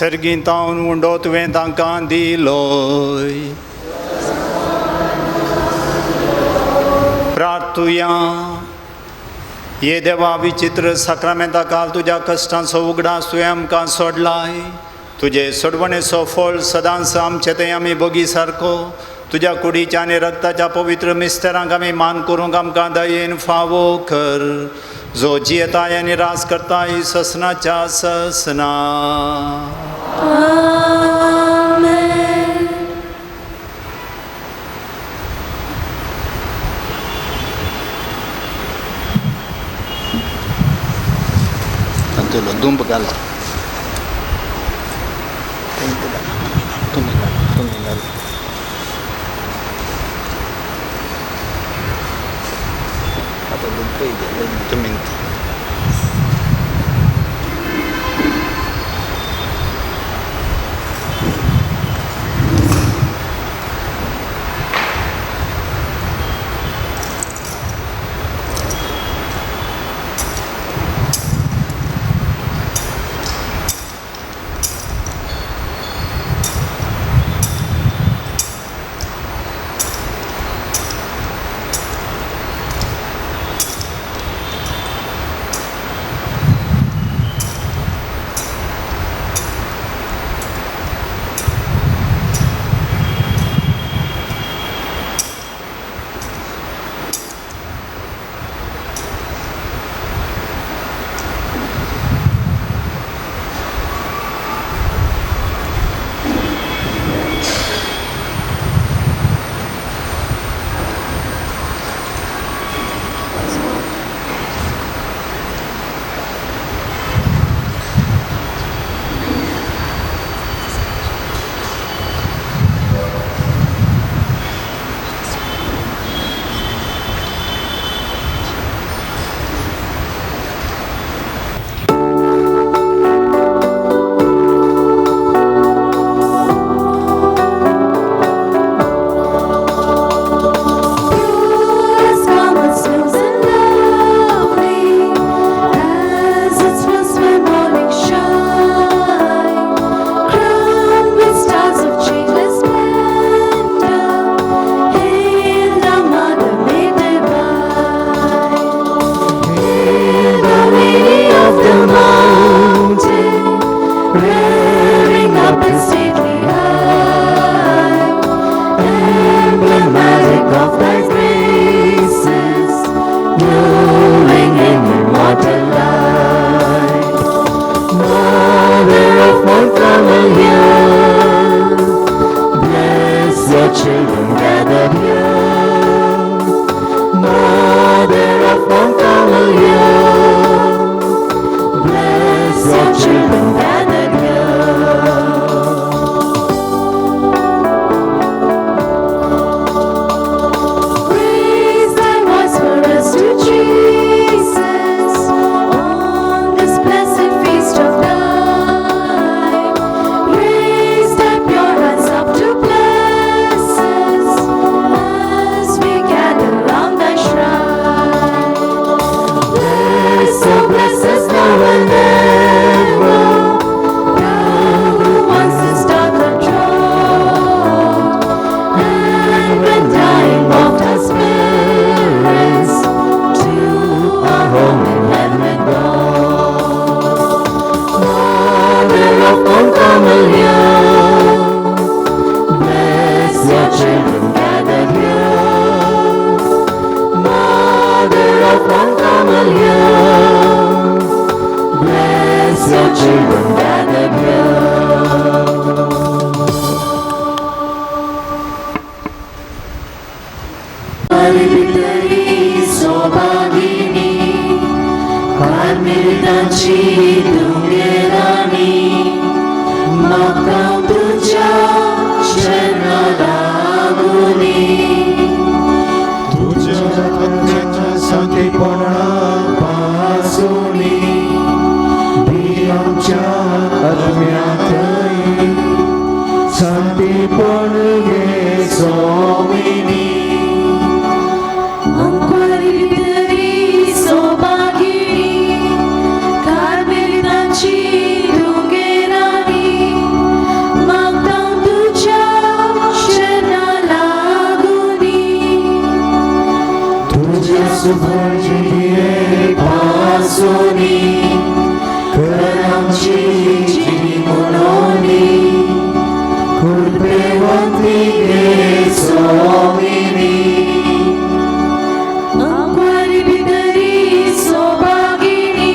सर्गींतावन उंडो तुवें तांकां दिलोय. प्रार्थुया. ये देवा विचित्र साक्रामेंता काल तुज्या कश्टांचो उगडास तुवें आमकां सोडलाय. तुजे सोडवणेचो फळ सदांच आमचे थंय आमी भोगी सारको तुज्या कुडीच्या आनी रक्ताच्या पवित्र मिस्तेरांक आमी मान करूंक आमकां दयेन फावो कर, जो जियेताय आनी राज करताय ससनाच्या ससना. दुंब घाला तुमी घाला. आता दुंब तुमी सुफळ पासोनी कर आमची जिणी म्हणोनी कृपेवंती गे सोमिनी. आंकवारी भितरी सौभागिनी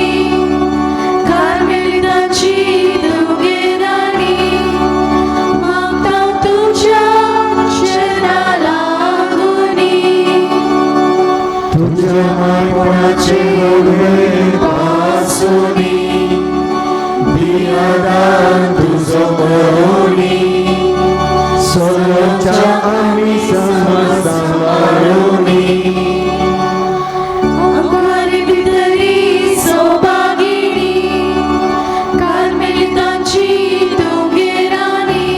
कार्मेलिताची तुगे राणी मागता तुज्या शरणा लागुनी. तुझ्या मायपणाचे उडवे पासोनी बियादान तुझो मरोनी सोलोच्या आमी समजवारोनी. आंकवारी भितरी सौभागिनी कार्मेलिताची तुगे राणी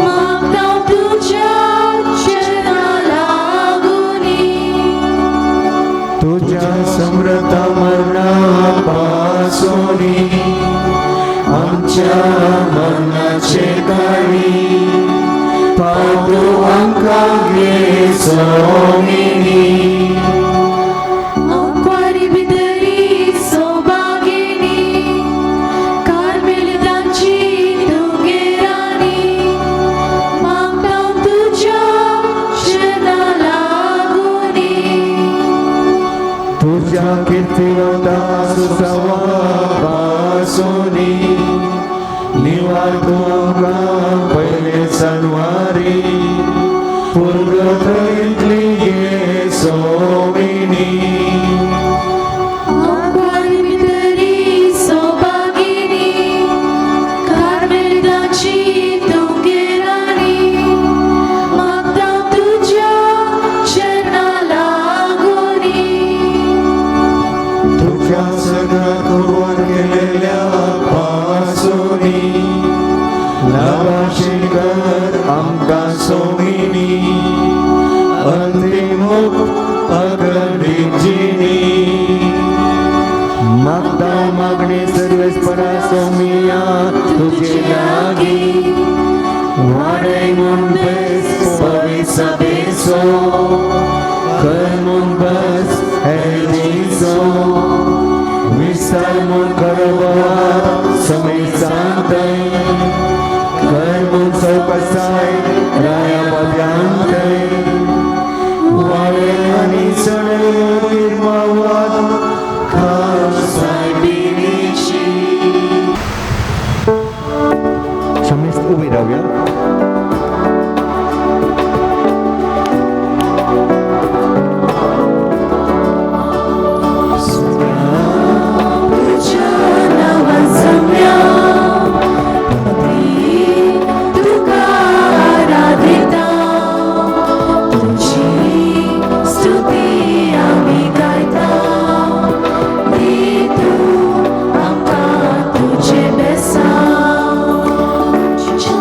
मागता तुज्या शरणा लागुनी. तुझ्या समृद्ध मरणा पासोनी आमच्या मरणाचे काळी पावतो आमकां गे सोमिनी. आंकवारी भितरी सौभागिनी कार्मेलिताची तुगे राणी मागता तुज्या शरणा लागुनी. तुझ्या कीर्तिवंता सुसवा पासोनी निवार तूं आमकां पयले सनवारी पुर्गथंतली गे सोमिनी. आंकवारी भितरी सौभागिनी कार्मेलिताची तुगे राणी मागता तुज्या शरणा लागुनी. तुझ्या सगळ्या कुर्बान केलेल्या पासोनी लाभाशील कर आमकां सोमिनी अंतिम अखंडीत जिणी. मागता मागणी सर्वेस्परा सोमिया तुझे लागी वाडय म्हूण बेस पविसा बेसो कर म्हूण बस हेदिसो विस्तार म्हूण करवात समेसांतय कर म्हूण चवकसाय राया पद्यांतय वाडय आनी सडय निर्मावात खासाय बिनीची. समेस्त उबी रावया. तुझ्या नांवान सम्या पती तुका आराधिता तुजी स्तुती आमी गायता दी तूं आमकां तुजें बेसांव. तुज्या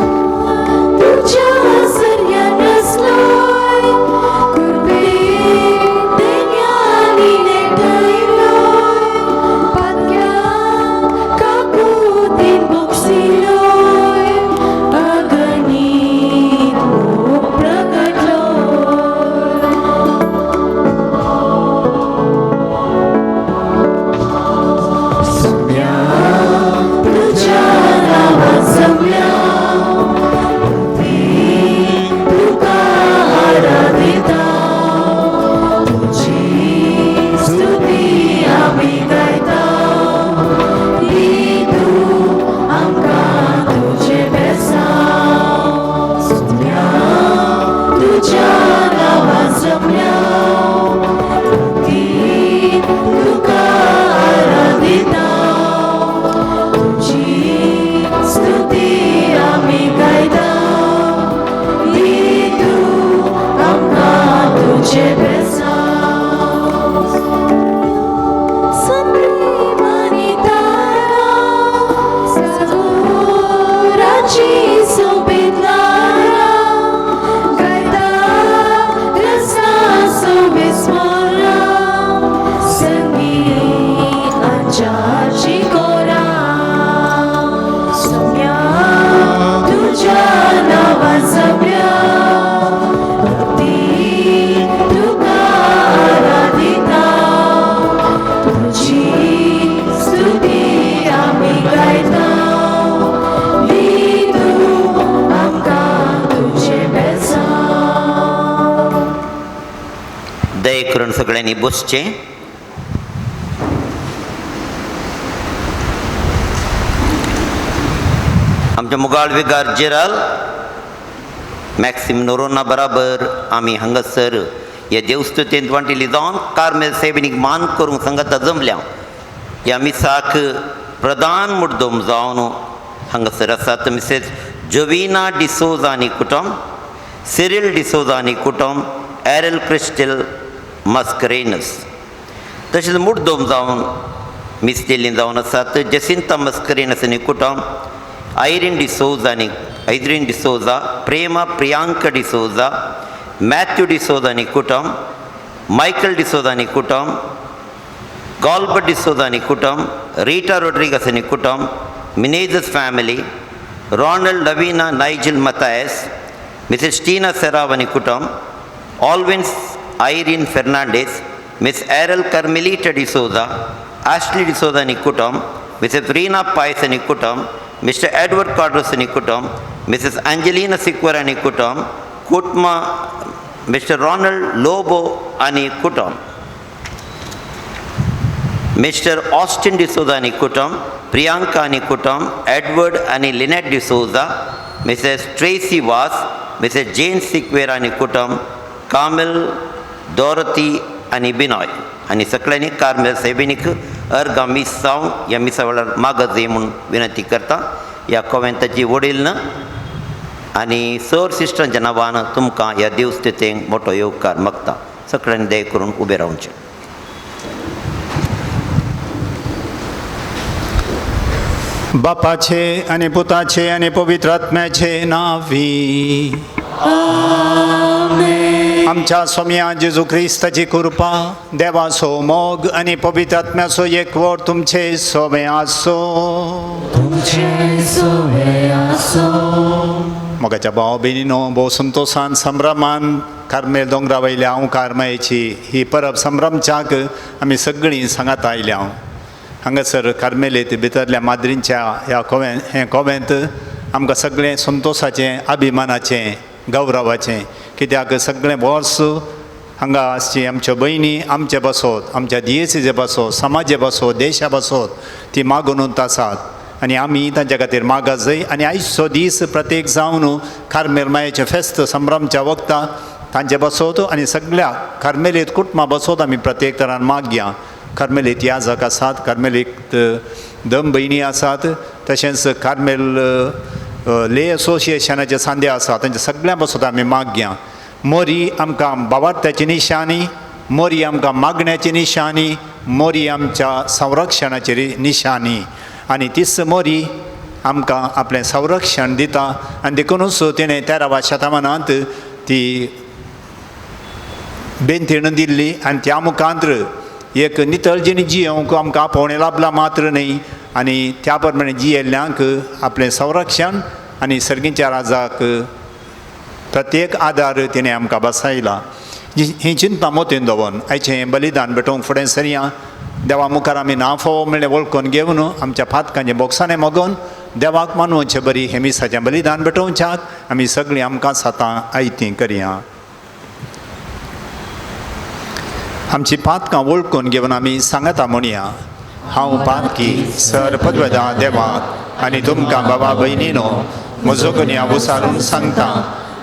सगळ्यांनी बसचें. आमच्या मुगाळ विगार जेराल मॅक्सिम नोरोना बराबर आमी हांगासर ह्या देवस्तुतेंत वांटिल्ली जावन कार्मेल सेवेनीक मान करूंक सांगाता जमल्या. ह्या मिसाक प्रधान मुड्डोम जावन हांगासर आसात मिसेस जोविना डिसोजा आनी कुटुंब, सिरील डिसोजा आनी कुटुंब, एरल क्रिस्टल मस्करेनस. तशेंच मुड्डोम जावन मिस दिल्ली जावन आसात जेसिंता मस्करेनस आनी कुटुंब, आयरीन डिसोजा आनी ऐद्रीन डिसोजा, प्रेमा प्रियांका डिसोजा, मॅथ्यू डिसोजा आनी कुटुंब, मायकल डिसोजा आनी कुटुंब, गाल्बर्ट डिसोजा आनी कुटुंब, रिटा रोड्रिगस आनी कुटुंब, Menezes family, Ronald Lavina Nigel Mathias, Mrs Tina Serrao आनी कुटुंब, Alvins Irene Fernandes, Miss Errol Carmelita D'Souza, Ashley D'Souza आनी कुटुंब, मिसेस रीना पायस आनी कुटुंब, मिस्टर एडवर्ड क्वाड्रोस आनी कुटुंब, मिसेस अंजेलिना सिक्वर आनी कुटुंब, कुटमा मिस्टर रॉनल्ड लोबो आनी कुटुंब, मिस्टर ऑस्टिन डिसोजा आनी कुटुंब, प्रियांका आनी कुटुंब, एडवर्ड आनी Lynette D'Souza, Mrs Tracy Vaz, Mrs Jane Sequeira आनी कुटुंब, कामेल दोरती आनी बिनॉय. आनी सगळ्यांनी कार्मेल सेवेनीक अर्गां मिसांव ह्या मिसा वेळार मागत म्हूण विनंती करता. ह्या कोवेंताची वडील न आनी सर सिस्टरांच्या नांवान तुमकां ह्या देवस्तेंक मोटो येवकार मागता. सगळ्यांनी दया करून उबें रावचें. बापाचे आनी पुताचे आनी पवित्र आत्म्याचे नांवी आमच्या स्वाम्या जेजू क्रिस्ताची कृपा, देवाचो मोग आनी पवित्र आत्म्याचो एकवट तुमचे सोबे आसो. मोगाच्या भाव भयणीनो, भोव संतोशान संभ्रमान कार्मेल दोंगरा वयल्या हांव कार्मायेची ही परब संभ्रमच्याक आमी सगळीं सांगात आयल्या. हांगासर कार्मेलीत भितरल्या माद्रींच्या ह्या कोवेंत हें कोवेंत आमकां सगळें संतोशाचें, अभिमानाचें, गौरवाचें, कित्याक सगळें वर्स हांगा आसची आमच्यो भयणी आमचे बसोत, आमच्या दियेसीचे बसोत, समाजे बसोत, देशा बसोत ती मागून आसात आनी आमी तांच्या खातीर मागा जाय. आनी आयचो दीस प्रत्येक जावन कार्मेल मायेचें फेस्त संभ्रमच्या वखदां तांचे बसोत आनी सगळ्या कार्मेलीत कुटुंबा बसोत आमी प्रत्येक तरान मागया. कार्मेलीत याजक आसात, कार्मेलीत दम भयणी आसात, तशेंच कार्मेल ले एसोसिएशनाचे सांदे आसात, तांच्या सगळ्यां बसोत आमी मागया. मोरी आमकां बावार्थ्याची निशाणी, मोरी आमकां मागण्याची निशाणी, मोरी आमच्या संरक्षणाची निशाणी आनी तीच मोरी आमकां आपलें संरक्षण दिता. आनी देखुनूच तिणें तेराव्या शतमानांत ती बेंतीण दिल्ली आनी त्या मुखांत्र एक नितळ जिणी जियोवंक आमकां आपोवणें लाभलां मात्र न्हय आनी त्या प्रमाणे जियेल्ल्यांक आपलें संरक्षण आनी सर्गीच्या राजाक प्रत्येक आदार तिणें आमकां बसायला. ही चिंता मोतीन दवरून आयचें बलिदान भेटोवंक फुडें सरया. देवा मुखार आमी ना फावो म्हणलें वळखून घेवन आमच्या पातकांचें बोगसाणें मागून देवाक मानवचे बरी हें मिसाचें बलिदान भेटोवच्याक आमी सगळीं आमकां सातां आयतीं करया. आमची पातकां वळखून घेवन आमी सांगता म्हणया, हांव पातकी सर पदवेदा देवाक आनी तुमकां बाबा भयणीनो म्हजो गुन्यांव उसारून सांगता.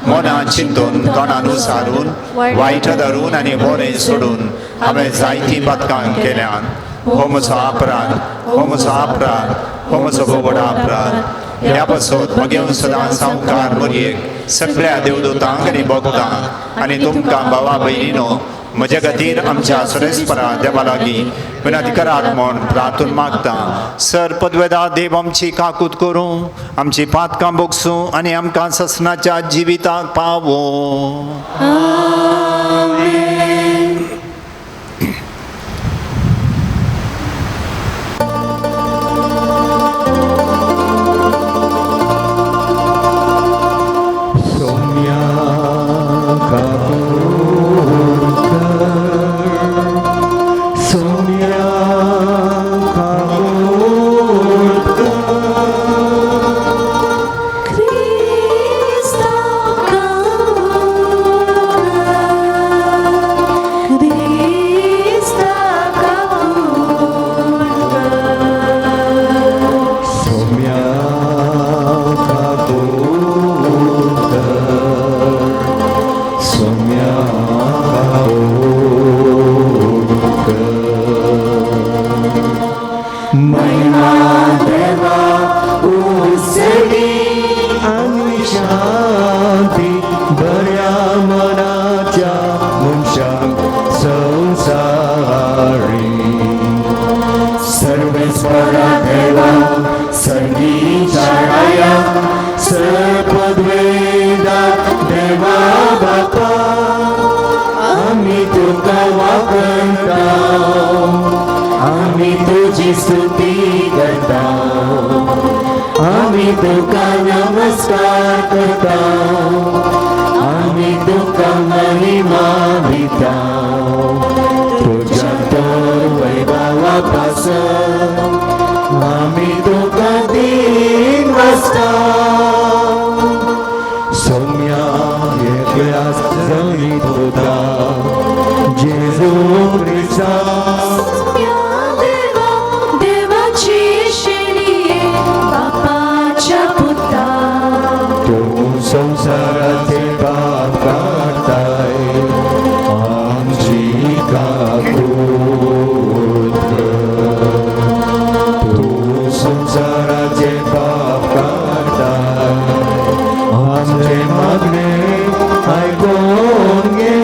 मनान चिंतून, तोंडान उसारून, वायट धरून आनी बरें सोडून हांवें जायतीं पातकां केल्यान. हो म्हजो अपराध, हो म्हजो अपराध, हो म्हजो व्हड अपराध. ह्या पासत म्हगे सदां सावकार मोरयेक सगळ्या देवदूतांक आनी भक्तांक आनी तुमकां भावा भयणीनो म्हज्या खातीर आमच्या सुरेस्परा देवा लागीं विनंती करात म्हूण प्रार्थून मागता. सर पदवेदा देव आमची काकूत करूं, आमची पातकां बोगसूं आनी आमकां ससनाच्या जिविताक पावों. Cristo, देवा बापा आमी तुका वाखणता, आमी तुजी स्तुती करता, आमी तुका नमस्कार करता, आमी तुका महिमा दिता। तुज्या तर वैभवा पासत आमी तुका दीन वाचता। सोम्या एकल्या जमीत होता जेजू क्रिस्ता। देवा देवाची शेणये बापाच्या पुता, तूं संवसाराचे पाप काडताय आमची काकूत कर। तूं संवसाराचे पाप काडताय आमचे मागणे आयकून घे।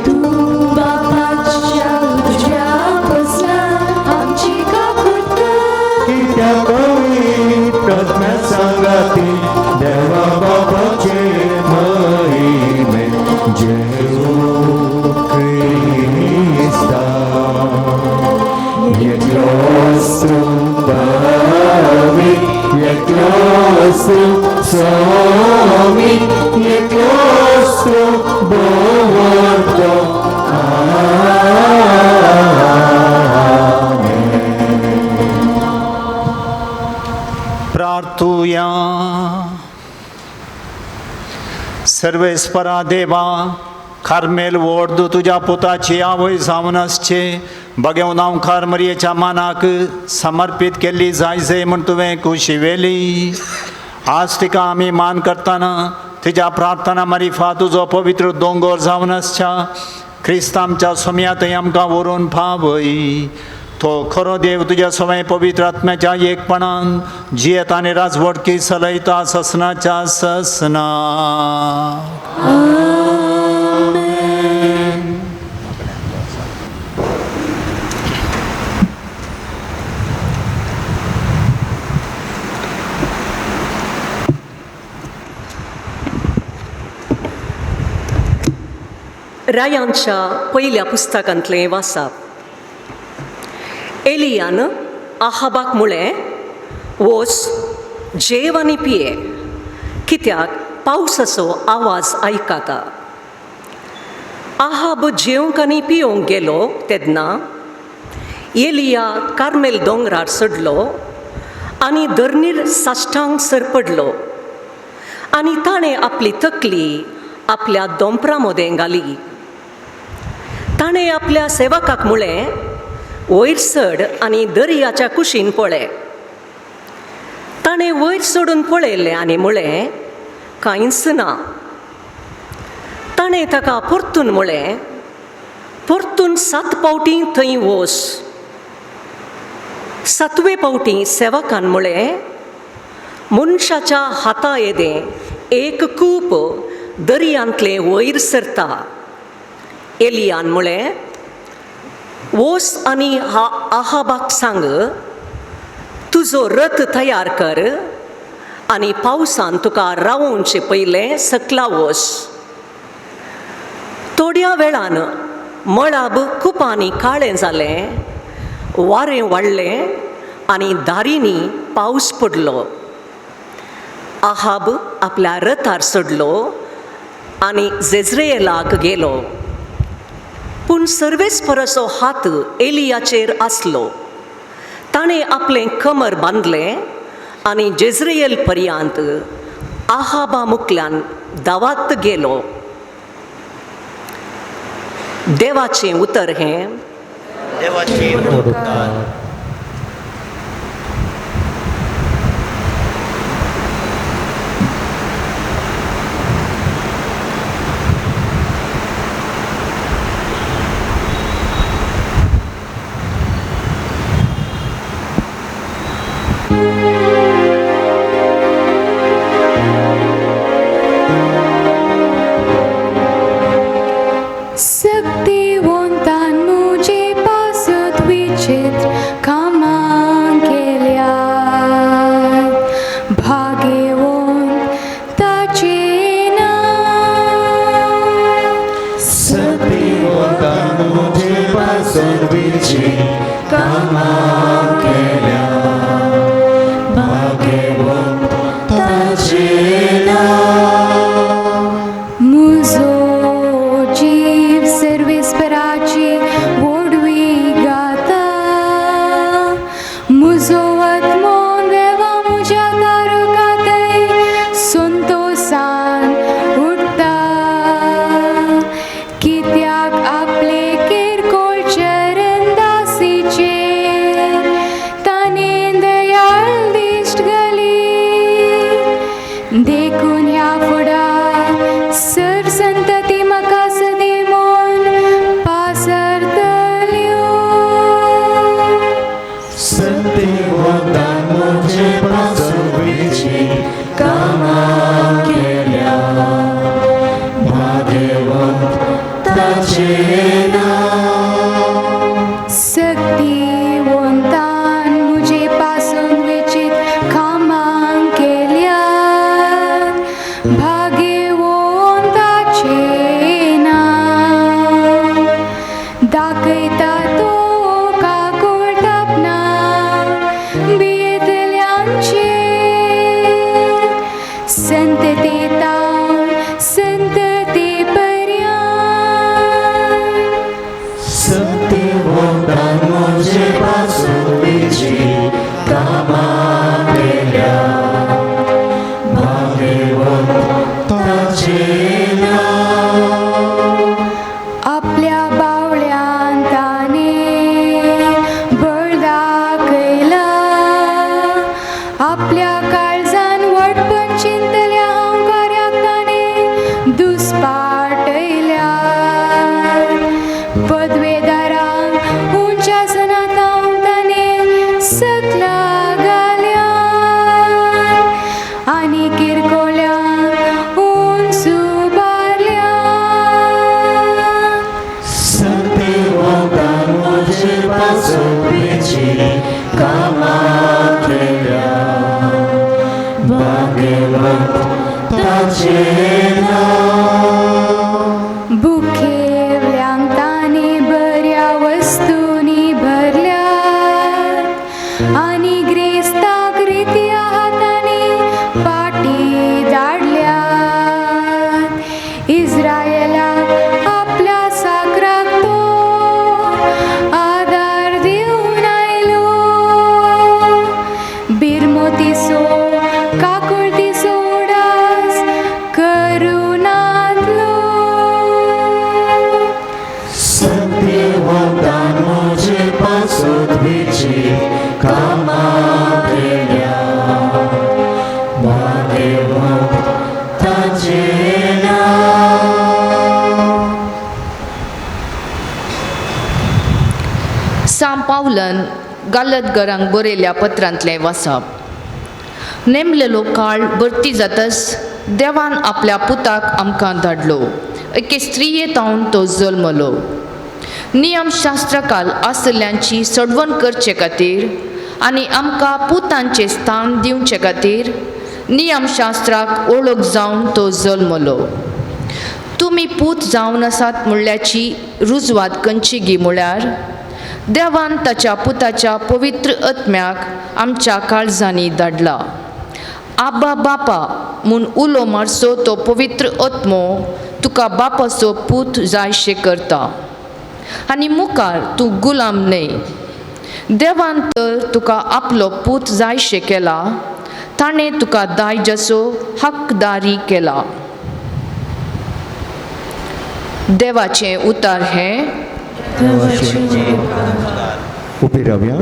तूं बापाच्या उजव्या बसला आमची काकूत कर। कित्याक पवित्र आत्म्या सांगाती देवा बापाचे महिमे जेजू क्रिस्ता। एकलोच तूं पवित्र, एकलोच तूं स्वामी, एकलोच तूं दवरतो। आमेन। प्रार्थुया। सर्वेस्परा देवा, कार्मेल वोर्द तुज्या पुताची आवय जावन आसचे बगेवन हांव मरयेच्या मानाक समर्पीत केल्ली जाय जाय म्हूण तुवें खुशी व्हेली। आज तिका आमी मान करतना तिच्या प्रार्थना मारिफा तुजो पवित्र दोंगोर जावन आसच्या क्रिस्त आमच्या सोम्या थंय आमकां व्हरून पावय। तो खरो देव तुज्या सवय पवित्र आत्म्याच्या एकपणान जियेत आनी राजवटकी चलयता ससनाच्या ससना। रायांच्या पयल्या पुस्तकांतलें वाचप। एलियान आहाबाक म्हळें, वोस जेव आनी पिये, कित्याक पावसाचो आवाज आयकता। आहाब जेवंक आनी पिवंक गेलो तेन्ना एलिया कार्मेल दोंगरार चडलो आनी धरणीर साश्टांग सरपडलो आनी ताणें आपली तकली आपल्या दोंपरा मदें घाली। ताणें आपल्या सेवकाक म्हळें, वयर चड आनी दर्याच्या कुशीन पळय। ताणें वयर चडून पळयलें आनी म्हळें, कांयच ना। ताणें ताका परतून म्हळें, परतून 7 फावटीं थंय वच। 7वे फावटीं सेवकान म्हळें, मनशाच्या हाता येदें एक कूप दर्यांतलें वयर सरता। एलियान म्हळें, वोस आनी आहाबाक सांग, तुजो रथ तयार कर आनी पावसान तुका रावोवचे पयलें सकला वोस। थोड्या वेळान मळाब कुपांनी काळें जालें, वारें वाडलें आनी दारींनी पावस पडलो। आहाब आपल्या रथार चडलो आनी जेज्रेलाक गेलो। पूण सर्वेस्पराचो हात एलियाचेर आसलो। ताणें आपलें कमर बांदलें आनी जेज्रेयल पर्यंत आहाबा मुखल्यान दावात गेलो। देवाचें उतर हें। देवाचें उपकार। शक्तिवंतान मुझे पासत विचित्र ह्या फुडा सर संतती म्हाका सदी म्हूण पासरतल्यो. सत्यवंतान म्हजे पासून विचीत कामां केल्या, भाग्यवंत ताचें नांव. सक्तिवंतान म्हजे पासून विचीत कामां केल्यात, भाग्यवंताचें नांव. दाखयता तो काकूट आपणा भियेतल्यांचेर, संतती तावन संतती पर्यंत. सत्यवंतान म्हजे पासून विचीत कामां केल्या, भाग्यवंत ताचें नांव. आपल्या बावळ्यान ताणें बळ दाखयलां, आपल्या काळजान व्हडपण चिंतल्या हांवकाऱ्याक ताणें दुस्पाटयल्या. पदवेदारांक उंचासनात हांव ताणें सकला घाल्या आनी किरकोळ्यांक उंच उबारल्या. सत्यवंतान म्हजे पासून विचीत कामां केल्या, भाग्यवंत ताचें नांव. बुखेवल्यांक ताणें बऱ्या वस्तूंनी भरल्यात आनी ग्रेस्ताक रित्या हातांनी फाटी धाडल्यात. इस्रायलाक आपल्या साकराक तो आदार दिवन आयलो. बिरमोतीचो काकुळतीचो उडास करुणांतलो. सत्यवंतान म्हजे पासून विचीत कामां केल्या, भाग्यवंत ताचें नांव. सां पावलन गालतगरांक बरयल्या पत्रांतलें वाचप. नेमलेलो काळ भरती जातच देवान आपल्या पुताक आमकां धाडलो, एके स्त्रिये तावन तो जल्मलो. नियमशास्त्रकाल आसल्ल्यांची सोडवण करचे खातीर आनी आमकां पुतांचें स्थान दिवचे खातीर नियमशास्त्राक ओळख जावन तो जल्मलो. तुमी पूत जावन आसात म्हणल्याची रुजवात खंयची गी म्हळ्यार देवान ताच्या पुताच्या पवित्र आत्म्याक आमच्या काळजांनी धाडला. आबा बापा म्हूण उलो मारचो तो पवित्र आत्मो तुका बापाचो पूत जायशें करता आनी मुखार तूं गुलाम न्हय. देवान तर तुका आपलो पूत जायशें केला, ताणें तुका दायजाचो हकदारी केला. देवाचें उतार हें. उबी रावया.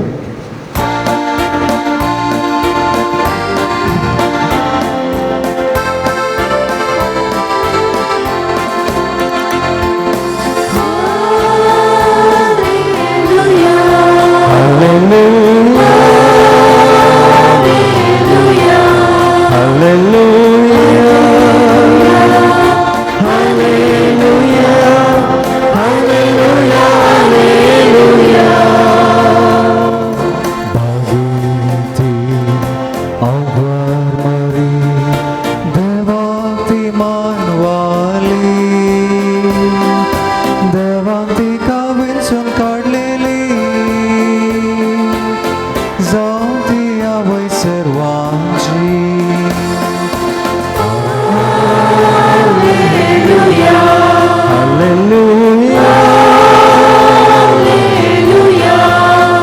बागेती अवर मरी देवाती मानवाली, देवाती काविंसून काडलेली, जावं ती आवय सर्वांची. Hallelujah, hallelujah,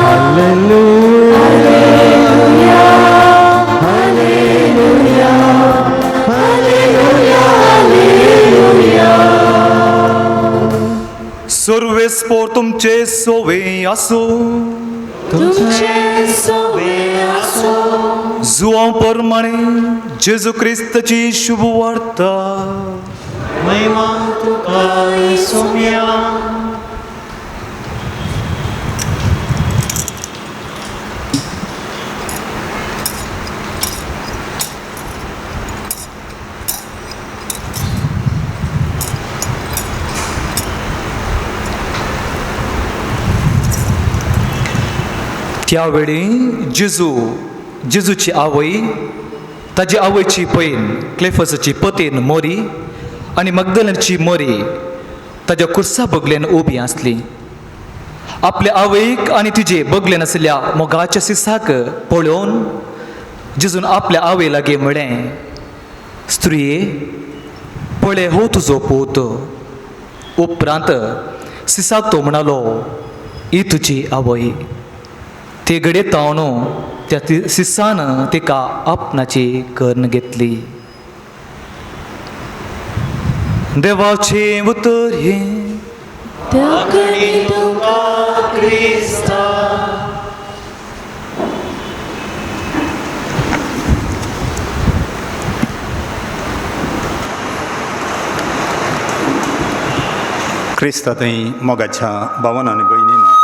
hallelujah, hallelujah, hallelujah. सर्वेस्पोर तुमचे सोवे आसूं. तुमचे सोवे आसूं. जुवांव परमाणे जेजू क्रिस्ताची शुभ वार्ता. महिमा तुका सोम्या. त्यावेळी जेजू जेजूची आवय, ताजी आवयची पयन क्लेफसाची पतीन मोरी आनी मगदलनची मोरी ताज्या कुर्सा बगलेन उबी आसली. आपले आवयक आनी तिजे बगलेन आशिल्ल्या मोगाच्या सिसाक पळोवन जेजून आपल्या आवय लागीं म्हळें, स्त्रिये पळय हो तुजो पूत. उपरांत सिसाक तो म्हणालो, ही तुजी आवय. ते घडये तावन त्या सिसान तिका आपणाची करून घेतली. देवाचें उतर हें. क्रिस्ता थंय मोगाच्या भावान आनी भयणीनो,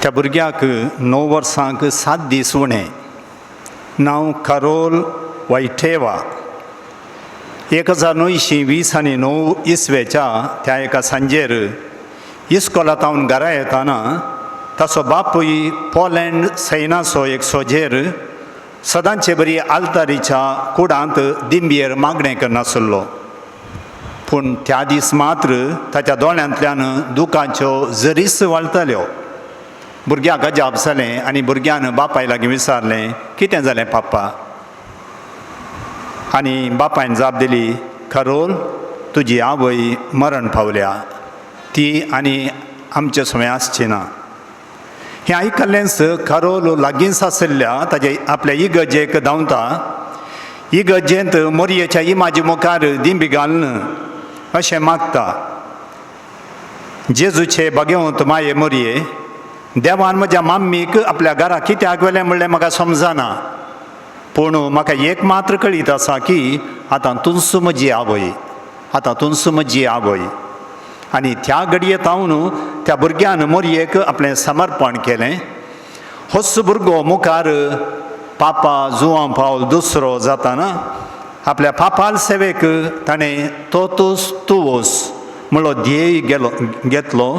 त्या भुरग्याक 9 वर्सांक 7 दीस उणें, नांव कारोल वैठेवा. 1920 आनी 9 इसवेच्या त्या एका सांजेर इस्कोलांत घरा येताना ताचो बापूय पोलँड सैनाचो एक सोजेर सदांचे बरी आल्तारीच्या कुडांत दिंबयेर मागणें करनासलो. पूण त्या दीस मात्र ताच्या दोळ्यांतल्यान दुकांच्यो जरीस वाळटाल्यो. भुरग्याक अजाप जालें आनी भुरग्यान बापाय लागीं विचारलें, कितें जालें पाप्पा? आनी बापायन जाप दिली, खरोल तुजी आवय मरण पावल्या, ती आनी आमचे समें आसची ना. हें आयकल्लेंच खरोल लागींच आशिल्ल्या ताजे आपल्या इगर्जेक धांवता. इगर्जेंत मोरयेच्या इमाजी मुखार दिंबी घालून अशें मागता, जेजूचे बागेवंत माये मोरये, देवान म्हज्या माम्मीक आपल्या घरा कित्याक व्हेलें म्हणलें म्हाका समजना, पूण म्हाका एक मात्र कळीत आसा की आतां तूंच म्हजी आवय, आतां तूंच म्हजी आवय. आनी त्या घडये तावन त्या भुरग्यान मोरयेक आपलें समर्पण केलें. होच भुरगो मुखार पापा जुवां पावल दुसरो जाताना आपल्या पापाल सेवेक ताणें तोतूस तुवोस म्हणलो ध्येय गेलो घेतलो.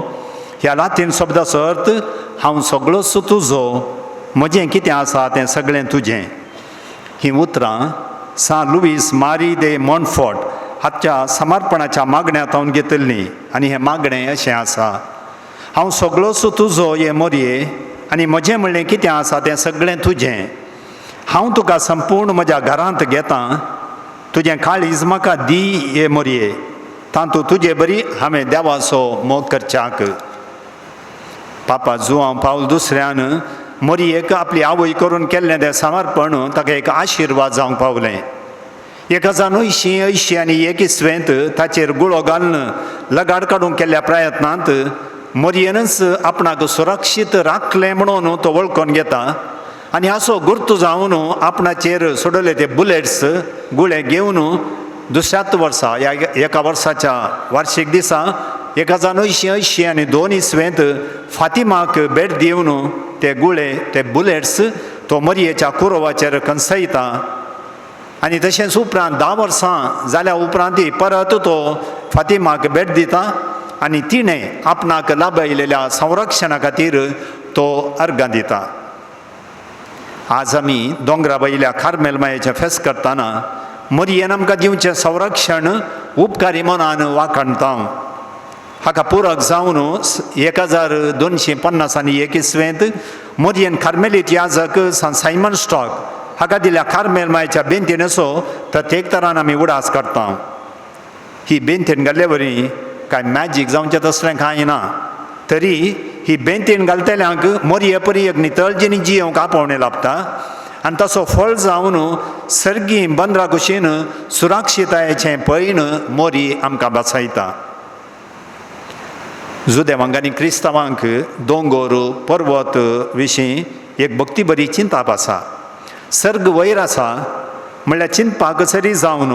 ह्या लातीन शब्दाचो अर्थ हांव सगळोच तुजो, म्हजें कितें आसा तें सगळें तुजें. हीं उतरां सां लुईस मारी दे मॉनफोर्ट हाच्या समर्पणाच्या मागण्यांत हांव घेतिल्लीं आनी हें मागणें अशें आसा, हांव सगळोच तुजो हे मोरये आनी म्हजें म्हणलें कितें आसा तें सगळें तुजें. हांव तुका संपूर्ण म्हज्या घरांत घेतां, तुजें काळीज म्हाका दी हे मोरये, तातूंत तुजे बरी हांवें देवाचो मोग करच्याक. पापा जुवांव पावल दुसऱ्यान मोरयेक आपली आवय करून केल्लें तें समर्पण ताका एक आशिर्वाद जावंक पावलें. 1980 आनी 1 इसवेंत ताचेर गुळो घालून लगाड काडूंक केल्ल्या प्रयत्नांत मोरयेनच आपणाक सुरक्षीत राखलें म्हणून तो वळखून घेता आनी असो गुर्तू जावन आपणाचेर सोडले ते बुलेट्स गुळे घेवन दुसऱ्याच वर्सा ह्या एका वर्साच्या वार्षीक दिसा 1980 आनी 2 इसवेंत फातिमाक भेट दिवन ते गुळे ते बुलेट्स तो मोरयेच्या कुरोवाचेर कंसयता. आनी तशेंच उपरांत 10 वर्सां जाल्या उपरांत परत तो फातिमाक भेट दिता आनी तिणें आपणाक लाभयलेल्या संरक्षणा खातीर तो अर्गां दिता. आज आमी दोंगरा वयल्या कार्मेल मायेचें फेस्त करतना मोरयेन आमकां दिवचें संरक्षण उपकारी मनान वाखाणता. हाका पुरक जावन 1250 आनी 1 इसवेंत मोरयेन कार्मेलीत याजक सान सायमन स्टॉक हाका दिल्या कार्मेल मायच्या बेंतीनेचो प्रत्येक तरान आमी उडास काडटा. ही बेंतीन घाल्ले वरी कांय मॅजीक जावचें तसलें कांय ना, तरी ही बेंतीन घालतल्यांक मोरये परी एक नितळजिणी जियोंक आपोवणें लाभता आनी तसो फळ जावन सर्गी बंदरा कुशीन सुरक्षितायेचें पयण मोरी आमकां बसायता. जुदेवांक आनी क्रिस्तांवांक दोंगोर पर्वत विशीं एक भक्ती बरी चिंताप आसा. सर्ग वयर आसा म्हणल्यार चिंतपाक सरी जावन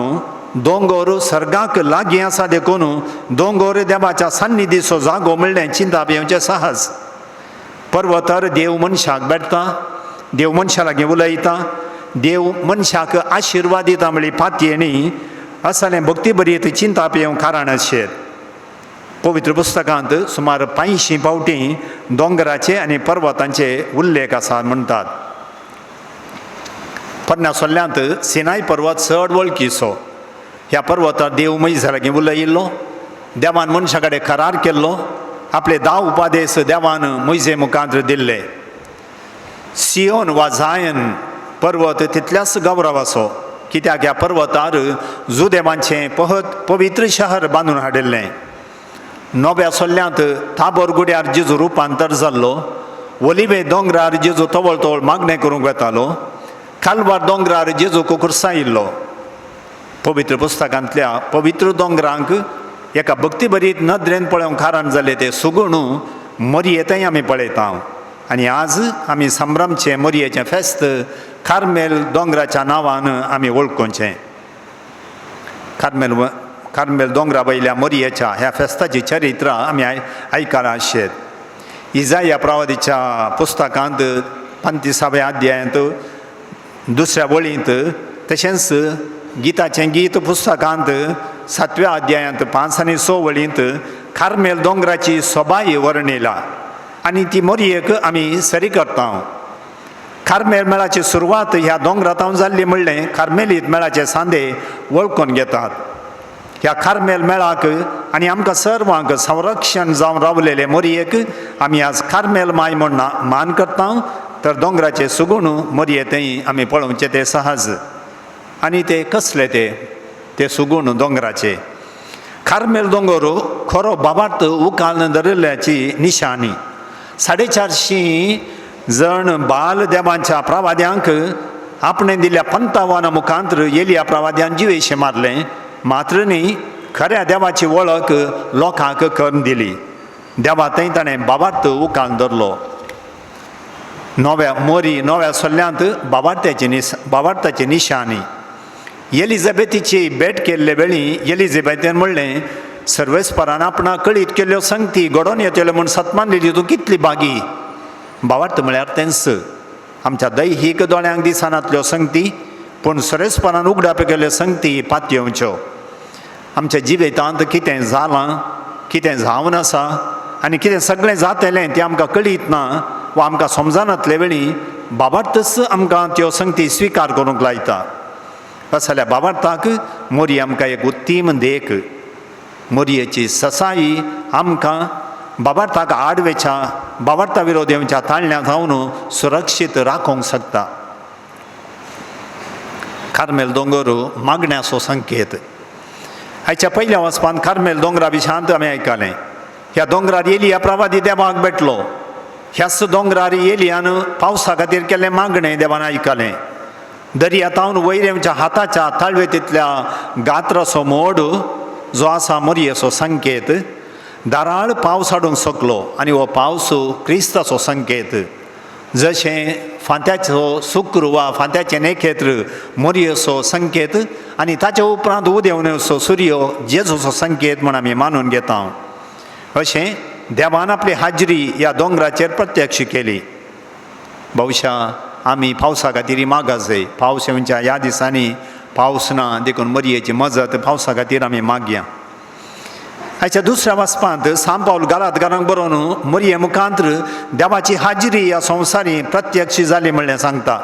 दोंगोर सर्गाक लागीं आसा देखून दोंगोर देवाच्या सान्निधीचो जागो म्हणलें चिंताप येवचें सहज. पर्वतार देव मनशाक भेटता, देव मनशा लागीं उलयता, देव मनशाक आशिर्वाद दिता म्हणली पातयेणी असलें भक्ती बरी चिंताप येवंक कारण आशेत. पवित्र पुस्तकांत सुमार 85 फावटी दोंगराचे आनी पर्वतांचे उल्लेख आसा म्हणटात. पोरण्या सोल्ल्यांत सिनाय पर्वत चड वळखीचो. ह्या पर्वतार देव मनशा लागीं उलयिल्लो, देवान मनशा कडेन करार केल्लो, आपले 10 उपादेश देवान मोयजे मुखार दिल्ले. सियोन वा जायन पर्वत तितल्याच गौरवाचो, कित्याक ह्या पर्वतार जुदेवांचें पवित्र शहर बांदून हाडिल्लें. नव्या सोल्ल्यांत ताबोर गुड्यार जेजू रुपांतर जाल्लो, ओलिवे दोंगरार जेजू तवळ तवळ मागणें करूंक वेतालो, कालवार दोंगरार जेजूक कुर्सायिल्लो. पवित्र पुस्तकांतल्या पवित्र दोंगरांक एका भक्तीभरीत नदरेन पळोवंक कारण जालें तें सुगूण मोरयेंतय आमी पळयता. आनी आज आमी संभ्रमचें मोरयेचें फेस्त कार्मेल दोंगराच्या नांवान आमी वळखुचें. कार्मेल दोंगरा वयल्या मोरयेच्या ह्या फेस्ताची चरित्र आमी आयकलां आशेत. इजाया प्रवादीच्या पुस्तकांत 35व्या अध्यायांत दुसऱ्या वळींत, तशेंच गीताचें गीत पुस्तकांत 7व्या अध्यायांत 5 आनी 6 वळींत कार्मेल दोंगराची सोबाय वर्णिला आनी ती मोरयेक आमी सरी करता. कार्मेल मेळाची सुरवात ह्या दोंगरांत जाल्ली म्हणलें कार्मेलीत मेळाचे सांदे वळखून घेतात. ह्या कार्मेल मेळाक आनी आमकां सर्वांक संरक्षण जावन रावलेले मोरयेक आमी आज कार्मेल माय म्हूण मान करता. तर दोंगराचे सुगूण मोरये आमी पळोवचें तें सहज. आनी ते कसले ते ते सुगूण दोंगराचे. कार्मेल दोंगर खरो बाबार्थ उकाल धरिल्ल्याची निशाणी. 450 जण बाल देवांच्या प्रवाद्यांक आपणें दिल्ल्या 55 मुखांत एलिया प्रवाद्यान जिवेशें मारलें, मात्र न्ही खऱ्या देवाची वळख लोकांक करून दिली. देवा थंय ताणें बाबार्थ उकाल धरलो. नव्या मोरी नव्या सोल्ल्यांत बाबार्थाची निशाणी. एलिझाबेथीची भेट केल्ले वेळी एलिझाबेथीन म्हणलें, सर्वेस्परान आपणाक कळीत केल्ल्यो संगती घडोवन येतल्यो म्हूण सतमान दिली, तूं कितली बागी. बाबार्थ म्हळ्यार तेंच आमच्या दैहीक दोळ्यांक दिसनातल्यो संगती, पूण सर्वेस्परान उगडाप केल्ल्यो संगती पातयेवच्यो. आमच्या जिवितांत कितें जालां, कितें जावन आसा आनी कितें सगळें जातलें तें आमकां कळीत ना वा आमकां समजनातले वेळी बाबार्थच आमकां त्यो संगती स्विकार करूंक लायता. असल्या बाबार्थाक मोरी आमकां एक उत्तीम देख. मोरयेची ससाई आमकां बाबार्थाक आडवेच्या बाबार्था विरोध येवच्या ताळण्या जावन सुरक्षीत राखूंक शकता. कार्मेल दोंगर मागण्याचो संकेत. आयच्या पयल्या वचपान कार्मेल दोंगरा विशांत आमी आयकलें. ह्या दोंगरार एलिया प्रवादी देवाक भेटलो. ह्याच दोंगरार एलियान पावसा खातीर केल्लें मागणें देवान आयकलें. दर्या तावन वयर येवच्या हाताच्या ताळवेतींतल्या गात्राचो मोड जो आसा मोरयेचो संकेत, दाराळ पावस हाडूंक शकलो आनी हो पावस क्रिस्ताचो संकेत. जशें फांत्याचो सुक्र वा फांत्याचें नखेत्र मोरयेचो संकेत आनी ताच्या उपरांत उदेवन येवचो सुर्यो जेजूचो संकेत म्हूण आमी मानून घेता. अशें देवान आपली हाजरी ह्या दोंगराचेर प्रत्यक्ष केली. बहुशा आमी पावसा खातीर मागासय. पावस येवच्या ह्या दिसांनी पावस ना देखून मोरयेची मजत पावसा खातीर आमी मागया. आयच्या दुसऱ्या वाचपांत सांत पावल गालातकारांक बरोवन मोरये मुखांत देवाची हाजरी ह्या संवसारी प्रत्यक्ष जाली म्हणलें सांगता.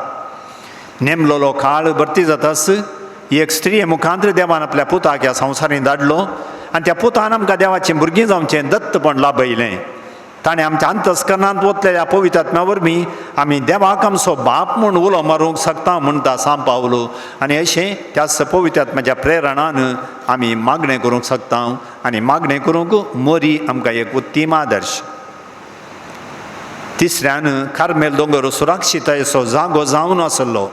नेमलोलो काळ भरती जातास एक स्त्रिये मुखांत देवान आपल्या पुताक ह्या संवसारीं धाडलो आनी त्या पुतान आमकां देवाचीं भुरगीं जावचें दत्तपण लाभयलें. ताणें आमच्या अंतस्करणांत वतलेल्या पवित्र वरवीं आमी देवाक आमचो बाप म्हूण उलो मारूंक शकता म्हणटा सांत पावलो. आनी अशें त्याच पवित्र आत्म्याच्या प्रेरणान आमी मागणें करूंक शकता आनी मागणें करूंक मोरी आमकां एक उत्तीम आदर्श. तिसऱ्यान कार्मेल दोंगर सुरक्षितायेचो जागो जावन आसलो.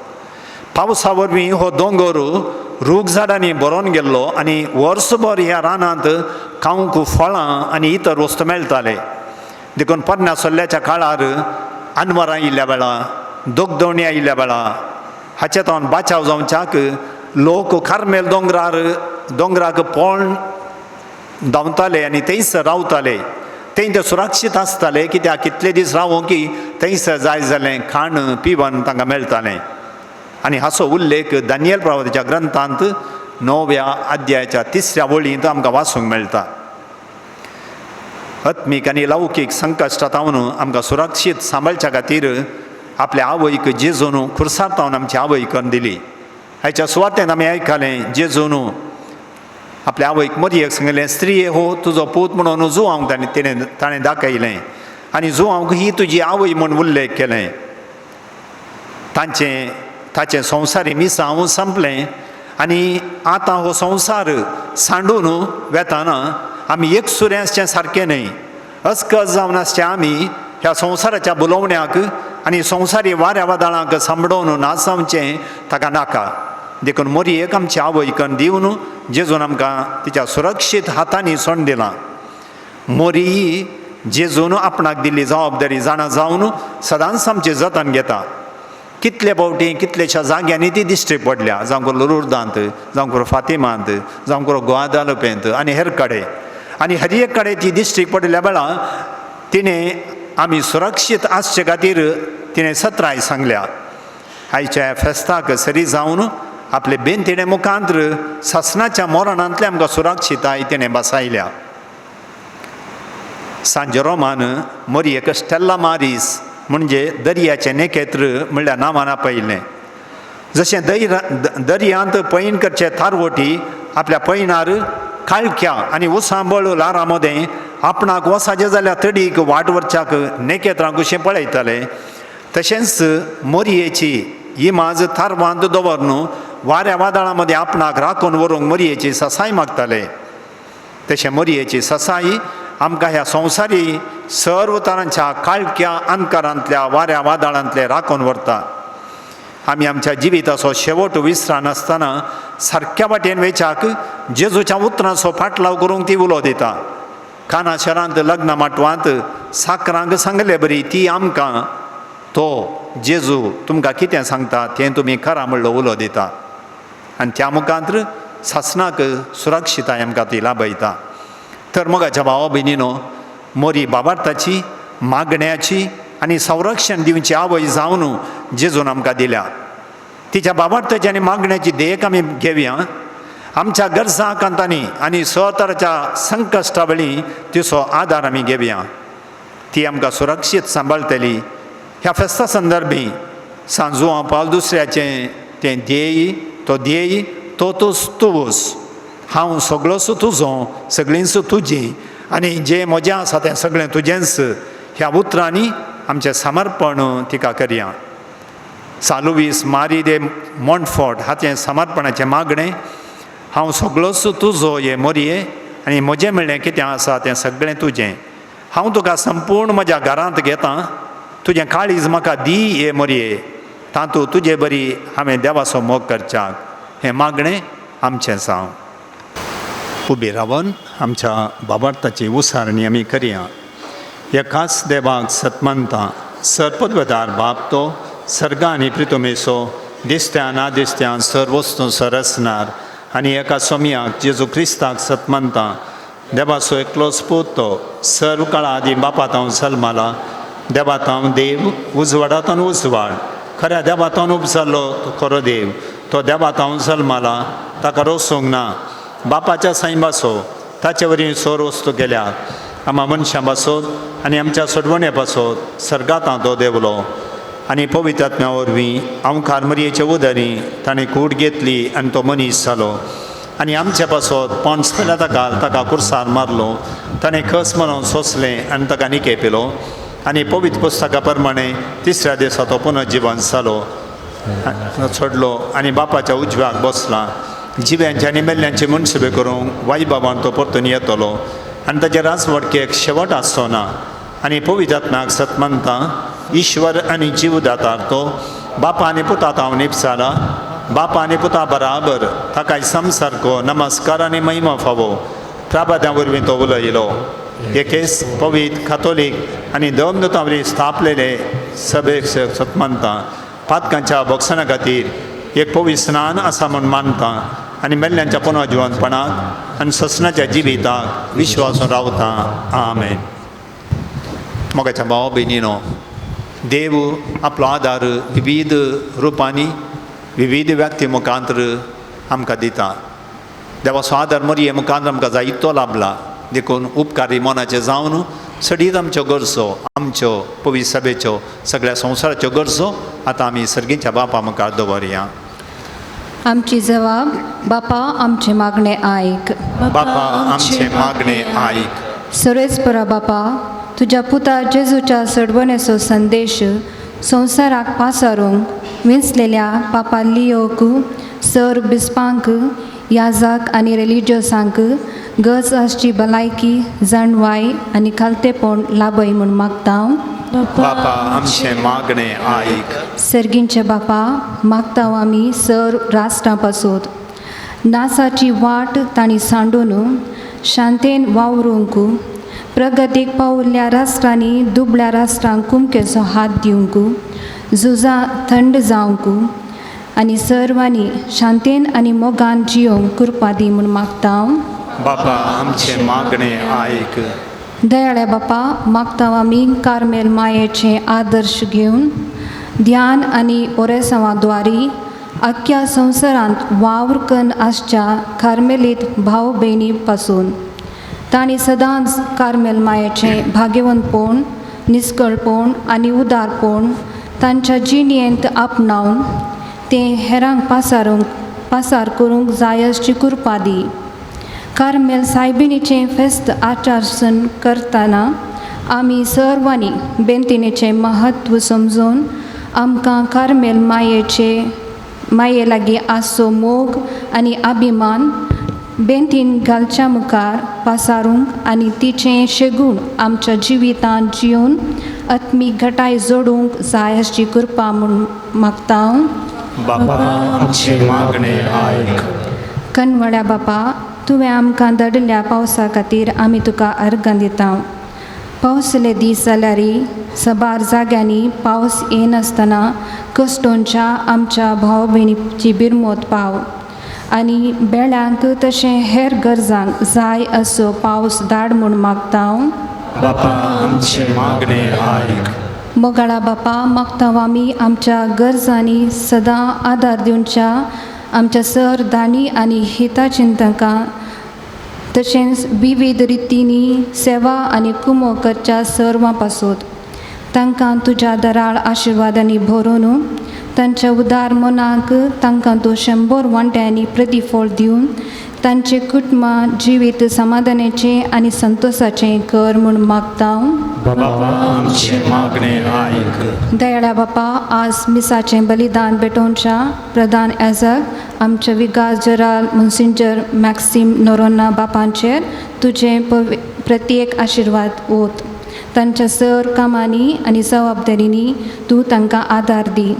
पावसा वरवीं हो दोंगर रूख झाडांनी भरोन गेल्लो आनी वर्सभर ह्या रानांत खावंक फळां आनी इतर वस्तू मेळटाले. देखून पोरण्या सोल्ल्याच्या काळार अनवरां येयल्ल्या वेळार दोगदवणी आयिल्ल्या वेळा हाच्या तावन बाचाव जावच्याक लोक कार्मेल दोंगरार दोंगराक पोण धांवताले आनी थंयसर रावताले. थंय ते सुरक्षीत आसताले कित्याक कितले दीस रावूं की थंयसर जाय जालें खाण पिवन तांकां मेळटालें. आनी हाचो उल्लेख दानियल प्रवादाच्या ग्रंथांत 9व्या अध्यायाच्या 3ऱ्या वळींत आमकां वाचूंक मेळटा. आत्मीक आनी लौकीक संकश्टांत आमकां सुरक्षीत सांबाळच्या खातीर आपल्या आवयक जेजून खुर्सार तावन आमची आवय करून दिली. हाच्या सुवातेन आमी आयकलें जेजून आपल्या आवयक मरयेक सांगलें, स्त्रीये हो तुजो पूत म्हणून जुवांक ताणें तिणें ताणें दाखयलें आनी जुवांक ही तुजी आवय म्हूण उल्लेख केलें. तांचें ताचें संवसारी मिसांव संपलें आनी आतां हो संवसार सांडून वेताना आमी एकसुरें आसचें सारकें न्हय. अस्कस जावन आसचें आमी ह्या संवसाराच्या बोलोवण्याक आनी संवसारी वाऱ्या वादळांक सांबडोवन नाचावचें ताका नाका. देखून मोरयेक आमची आवय कन्न दिवन जेजून आमकां तिच्या सुरक्षीत हातांनी सोंड दिलां. मोरी जेजून आपणाक दिल्ली जबाबदारी जाणा जावन सदांच आमचें जतन घेता. कितले फावटी कितलेश्या जाग्यांनी ती दिश्टी पडल्या, जावं करून लुर्दांत, जावं करून फातिमांत, जावं करून गोवादालपेंत आनी हेर कडेन. आनी हर एक कडेन ती दिश्टी पडिल्ल्या वेळा तिणें आमी सुरक्षीत आसचे खातीर तिणें सत्राय सांगल्या. आयच्या फेस्ताक सरी जावन आपले बेन तिणें मुखांत्र सासणाच्या मोरणांतले आमकां सुरक्षिताय तिणें बसायल्या. सांत जेरोमान मोरयेक स्टेल्ला मारीस म्हणजे दर्याचें नेकेत्र म्हणल्यार नांवान आपयलें. जशें दर्यांत पैण करचे थारवटी आपल्या पैणार काळख्या आनी उसांबळ ल्हारां मदें आपणाक वसाचें जाल्यार तडीक वाट वरच्याक नेकेत्रां कशें पळयताले, तशेंच मोरयेची इमाज थारवांत दवर न्हू वाऱ्या वादळां मदें आपणाक राखून व्हरूंक मोरयेची ससाय मागताले. तशें मोरयेची ससाई आमकां ह्या संवसारी सर्व तरांच्या काळख्या अंधकारांतल्या वाऱ्या वादळांतले राखून व्हरता. आमी आमच्या जिविताचो शेवट विसरनासतना सारक्या वाटेन वेच्याक जेजूच्या उतरांचो फाटलाव करूंक ती उलो दिता. काना शहरांत लग्न माटवांत साकरांक सांगले बरी ती आमकां तो जेजू तुमकां कितें सांगता तें तुमी खरा म्हणलो उलो दिता आनी त्या मुखांत्र सासणाक सुरक्षिताय आमकां ती लाभयता. तर मोगाच्या भावा भयणीनो, मोरी बाबार्थाची मागण्याची आनी संरक्षण दिवची आवय जावन जेजून आमकां दिल्या. तिच्या बाबार्थाची आनी मागण्याची देख आमी घेवया. आमच्या गरजां कांतांनी आनी स्वतराच्या संकश्टा वेळी तिचो आदार आमी घेवया. ती आमकां सुरक्षीत सांबाळटली. ह्या फेस्ता संदर्भी सांजुआ पावल दुसऱ्याचें तें ध्येय, तो ध्येय तो तूच तुवूस, हांव सगळोच तुजो, सगळींच तुजी आनी जें म्हजें आसा तें सगळें तुजेंच, ह्या उतरांनी आमचें समर्पण तिका करया. सालुवीस मारी दे मोंटफोर्ट हाचें समर्पणाचें मागणें, हांव सगळोच तुजो हे मोरये आनी म्हजें म्हणलें कितें आसा तें सगळें तुजें, हांव तुका संपूर्ण म्हज्या घरांत घेतां, तुजें काळीज म्हाका दी हे मोरये, तातूंत तुजे बरी हांवें देवाचो मोग करच्याक, हें मागणें आमचें जावं. उबी रावन आमच्या बाबार्थाची उसारणी आमी करया. एकाच देवाक सतमनता सर्पद्वदार बाप तो सर्गा आनी प्रितुमेसो दिसत्या ना दिसत्या सर वस्तू सरसणार आनी एका सोमयाक जेजू क्रिस्ताक सतमनता देवाचो एकलोच पूत तो सर्व काळा आदी बापात हांव जल्माला, देवात हांव देव उजवाडांत उजवाड, खऱ्या देवांत उपजालो तो खरो देव, तो देवात हांव जल्माला, ताका रोसूंक ना, बापाच्या साईबासो ताचे वरवीं सोर वस्तू केल्या, आमा मनशां पासत आनी आमच्या सोडवणे पासत सर्गांत तो देवलो आनी पवित्र आत्म्या वरवीं आमखार मरयेचे उदरी ताणें कूड घेतली आनी तो मनीस जालो आनी आमचे पासत पोंस ताका ताका कुर्सार मारलो, ताणें खस म्हणून सोंसलें आनी ताका निके पिलो आनी पवित्र पुस्तका प्रमाणे तिसऱ्या दिसा तो पुनर्जिवन जालो, सोडलो आनी बापाच्या उजव्याक बसला, जिव्यांचे आनी मेल्ल्यांचे मनसुबे करूंक वायबाबान तो परतून येतलो आनी ताचे राजवटकेक शेवट आसचो ना. आनी पवित्र आत्म्याक सतमनता ईश्वर आनी जीव दातार तो बापा आनी पुता हांव निपसाला, बापा आनी पुता बराबर ताकाय समसारको नमस्कार आनी महिमा फावो, प्राभात्या वरवीं तो उलयलो. एकेच पवित्र कातोलीक आनी धर्मदूतां स्थापलेले सभेक सत मानता. पातकांच्या बोक्सना खातीर एक पवित्र स्नान आसा म्हूण मानता आनी मेल्ल्यांच्या पुनर्जिवनपणाक आनी ससनाच्या जिविताक विश्वासून रावता. आमेन. मोगाच्या भाव भयणीनो, देव आपलो आदार विविध रुपांनी विविध व्यक्ती मुखांतर आमकां दिता. देवाचो आदार मरये मुखांत आमकां जायतो लाभला. देखून उपकारी मनाचे जावन सडीत आमच्यो गरजो, आमच्यो पवित्र सभेच्यो, सगळ्या संवसाराच्यो गरजो आतां आमी सर्गीच्या बापा मुखार दवरया. आमची जबाब बापा आमचे मागणे आयक. बापा आमचे मागणे आयक. सरेस्परा बापा, तुज्या पुता जेजूच्या सडवणेचो संदेश संवसाराक पासारूंक विंचलेल्या पापा लियोक, सर बिस्पांक, याजाक आनी रिलिजियसांक गज आसची भलायकी, जाणवाय आनी खालतेपण लाभय म्हूण मागता. बापा आमचे मागणे आयक. सर्गींचे बापा, मागता आमी सर राष्ट्रां पासत नासाची वाट तांणी सांडून शांतेन वावरूंक, प्रगतीक पावल्ल्या राष्ट्रांनी दुबळ्या राष्ट्रांक कुमकेचो हात दिवंक, झुजां थंड जावंक आनी सर्वांनी शांतेन आनी मोगान जियोंक कृपा दी म्हूण मागता. बापा आमचे मागणे आयक. दयाळ्या बापा, मागता आमी कार्मेल मायेचे आदर्श घेवन ध्यान आनी ओरेसांवा द्वारी आख्ख्या संवसारांत वावर कन्न आसच्या कार्मेलीत भाव भयणी पासून तांणी सदांच कार्मेल मायेचें भाग्यवंतपण, निस्कळपण आनी उदारपण तांच्या जिणेंत आपणावन तें हेरांक पासार करूंक जाय अशी कृपा दी. कार्मेल सायबिणीचें फेस्त आचारसन करतना आमी सर्वांनी बेंतिणेचें म्हत्व समजून आमकां कार्मेल माये लागीं आसचो मोग आनी अभिमान बेंतीन घालच्या मुखार पासारूंक आनी तिचें शेगूण आमच्या जिवितांत जिवन आत्मीक घटाय जोडूंक जाय अशी कृपा म्हूण मागता. बापा आमचे मागणे आयक. कनवड्या बापा, तुवें आमकां धाडिल्ल्या पावसा खातीर आमी तुका अर्गां दिता. पावसले दीस जाल्यार सबार जाग्यांनी पावस येनासतना कश्टोंच्या आमच्या भाव भयणीची बिरमोत पाव आनी बेळ्यांक तशें हेर गरजांक जाय असो पावस धाड म्हूण मागता. बापा आमचे मागणे आयक. मोगाळा बापा, मागता आमी आमच्या गरजांनी सदां आदार दिवच्या आमच्या सर दानी आनी हिताचिंतकां तशेंच विविध रितींनी सेवा आनी कुमो करच्या सर्वां पासत तांकां तुज्या दराळ आशिर्वादांनी भरून तांच्या उदार मनाक तांकां तूं 100 वांट्यांनी प्रतिफळ दिवन तांचे कुटुंबां जिवीत समाधानाचें आनी संतोशाचें कर म्हूण मागता. बापा आमचे मागणे आयक. दयाळ्या बापा, आज मिसाचें बलिदान भेटोवच्या प्रधान याजक आमच्या विगास जराल मुन्सिंजर मॅक्सीम नोरोना बापांचेर तुजें प्रत्येक आशिर्वाद ओत. तांच्या सर कामांनी आनी जबाबदारींनी तूं तांकां आदार दी.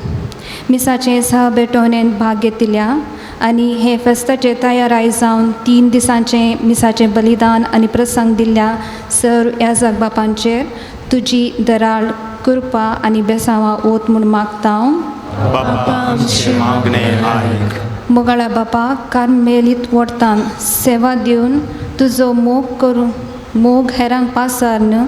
मिसाचें सह भेटवणेंत भाग घेतिल्ल्या आनी हे फेस्ताचे तयाराय जावन 3 दिसांचें मिसाचें बलिदान आनी प्रसंग दिल्ल्या सर याजक बापांचेर तुजी दराळ कृपा आनी बेसांवां ओत म्हूण मागता. बापा आमचे मागणे आयक. मोगाळा बापा, कार्मेलीत वोडतान सेवा दिवन तुजो मोग करूं मोग हेरांक पासारन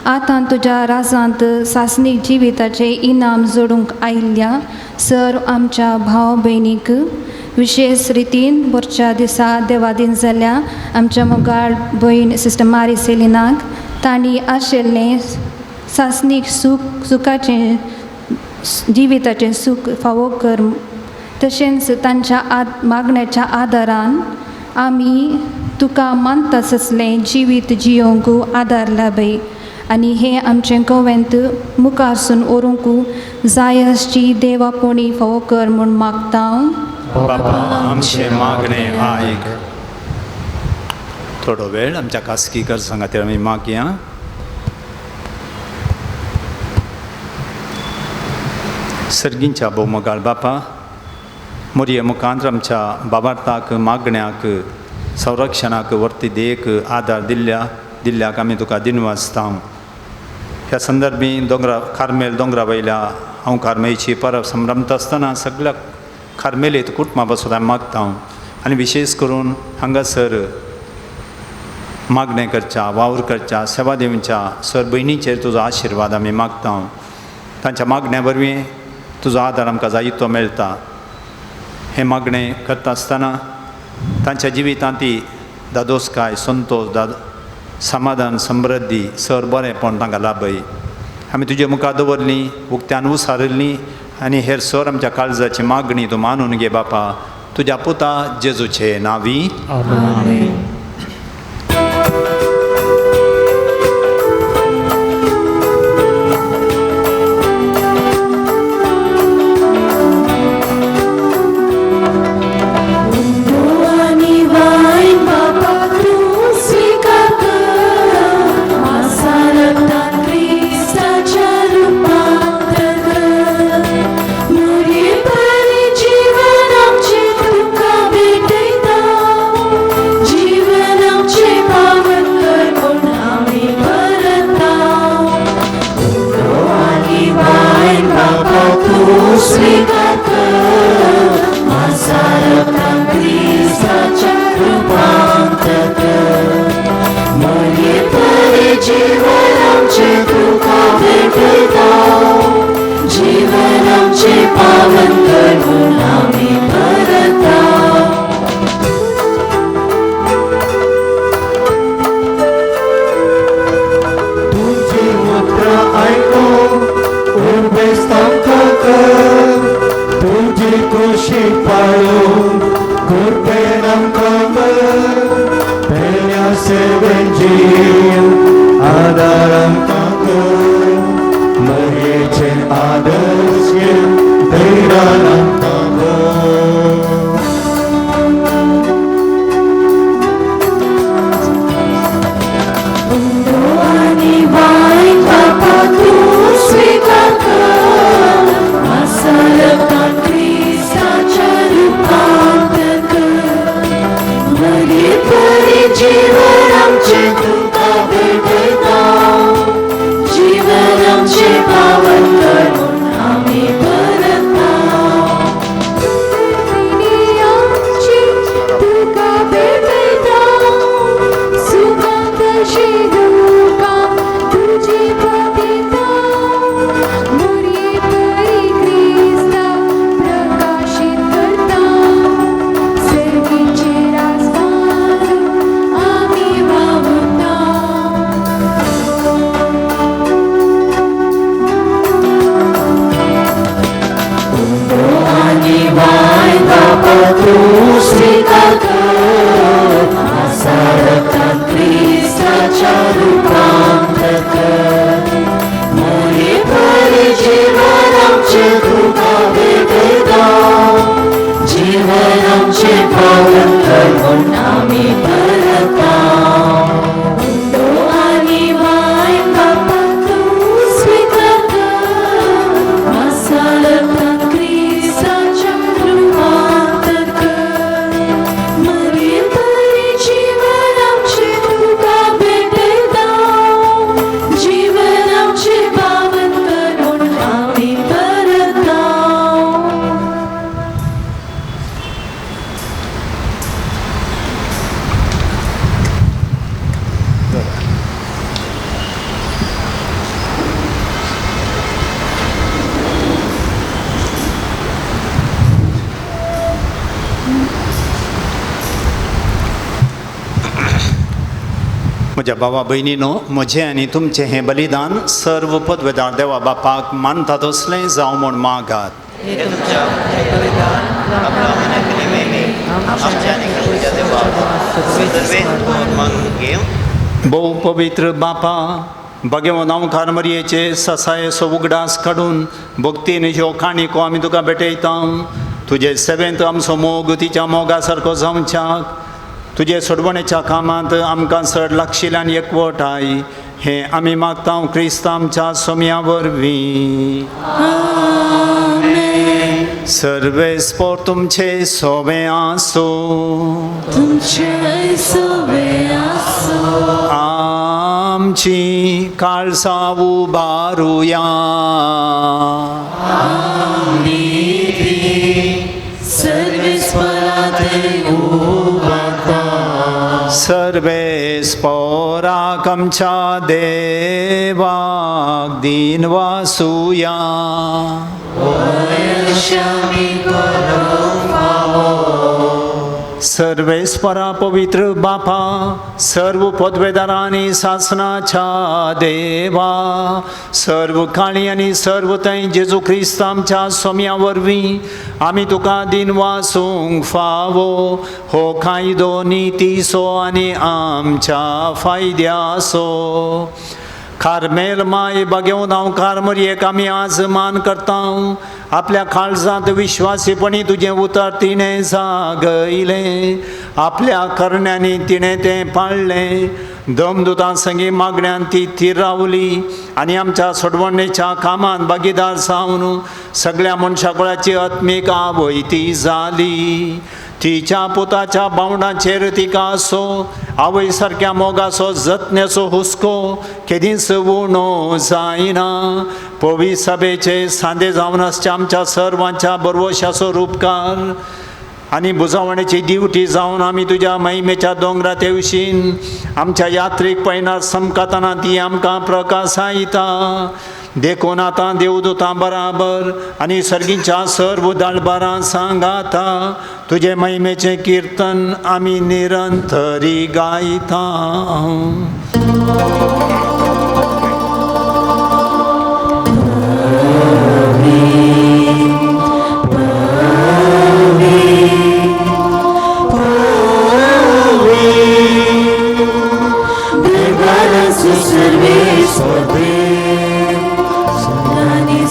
आतां तुज्या राजांत सासणीक जिविताचें इनाम जोडूंक आयिल्ल्या सर आमच्या भाव भयणीक विशेश रितीन बोरच्या दिसा देवादीन जाल्या आमच्या मोगाळ भयण सिस्टर मारी सेलिनाक तांणी आशिल्लें सासणीक सूख सुखाचें जिविताचें सूख फावो कर. तशेंच तांच्या मागण्याच्या आदारान आमी तुका मानता आसलें जिवीत जियोंक आदार लाभय आनी हें आमचें गोव्यांत मुखारसून व्हरूंक जाय आसची देवापोणी फावो कर म्हूण मागता. बापा आमचे मागणे आयक. थोडो वेळ आमच्या खासगी गरजां खातीर आमी मागया. सर्गींच्या भोवमोगाळ बापा, मोरये मुखांत आमच्या बाबार्थाक मागण्याक संरक्षणाक वर्ती देख आदार दिल्ल्या दिल्ल्याक आमी तुका दिनवासता. ह्या संदर्भी दोंगरा कार्मेल दोंगरा वयल्या हांव कार्मेलची परब संभ्रमता आसतना सगळ्या कार्मेलीत कुटुंबा पासून आमी मागता आनी विशेश करून हांगासर मागणें करच्या, वावर करच्या, सेवा दिवच्या सर भयणीचेर तुजो आशिर्वाद आमी मागता. तांच्या मागण्या वरवीं तुजो आदार आमकां जायतो मेळटा. हें मागणें करता आसतना तांच्या जिवितांत ती दादोसकाय, संतोश, समाधान, समृद्धी, सर बरेंपण तांकां लाभय. आमी तुजे मुखार दवरली, उक्त्यान उसारिल्ली आनी हेर सर आमच्या काळजाची मागणी तूं मानून घे बापा, तुज्या पुता जेजूचे नांवी. आमेन. म्हज्या बाबा भयणीनो, म्हजें आनी तुमचें हें बलिदान सर्व पदवेदार देवा बापाक मानता तसलें जावं म्हूण मागात. भोव पवित्र बापा, भगवंत ओंकार मरयेचे ससायेचो उगडास काडून भक्तीन ह्यो काणयो आमी तुका भेटयता. तुजे सेवेंत आमचो मोग तिच्या मोगा सारको जावच्याक तुजे सोडवणेच्या कामांत आमकां चड लागशिल्ल्यान एकवटाय हें आमी मागता क्रिस्त आमच्या सोम्या वरवीं. सर्वेस्पोर तुमचे सोवे आसूं. तुमचे सोवे आसूं. आमची काळसां उबारुया. सर्वेस्पोराक आमच्या देवाक दिन वासुया. सर्वेस्परा पवित्र बापा, सर्व पदवेदारांनी सासनाच्या देवा, सर्व काळी आनी सर्व थंय जेजू क्रिस्त आमच्या सोम्या वरवीं आमी तुका दिन वासूंक फावो. हो कायदो नितीचो आनी आमच्या फायद्याचो. कार्मेल माय बागेवन हांव कारमरयेक आमी आज मान करता. आपल्या काळजांत विश्वासीपणी तुजें उतर तिणें जागयलें, आपल्या करण्यांनी तिणें तें पाळ्ळें. दमदुतां संगी मागण्यान ती थीर रावली आनी आमच्या सोडवणेच्या कामांत भागीदार जावन सगळ्या मनशाकुळाची आत्मीक आवय ती जाली. तिच्या पुताच्या बावणाचेर तिका असो आवय सारक्या मोगाचो जतनेचो हुस्को केदींच उणो जायना. पवी सभेचे सांदे जावन आसच्या आमच्या सर्वांच्या बरवशाचो रूपकार आनी बुजावणेची दिवटी जावन आमी तुज्या महिमेच्या दोंगरा तेवशीन आमच्या यात्रीक पयणार समकातना ती आमकां प्रकासायता. देखून आतां देवदूतां बराबर आनी सर्गीच्या सर्व दळबारां सांगाता तुजे महिमेचें किर्तन आमी निरंतरी गायता.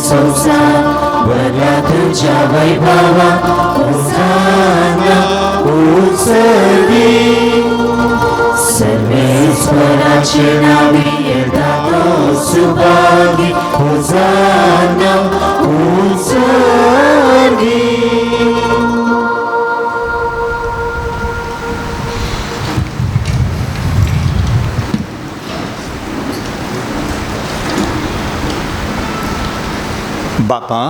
संसार तुझ्या वैभवा होसाना उत्सवी. सर्वेश्वराचे नावी येता तो सुभागी होसाना उत्सवी. बापा,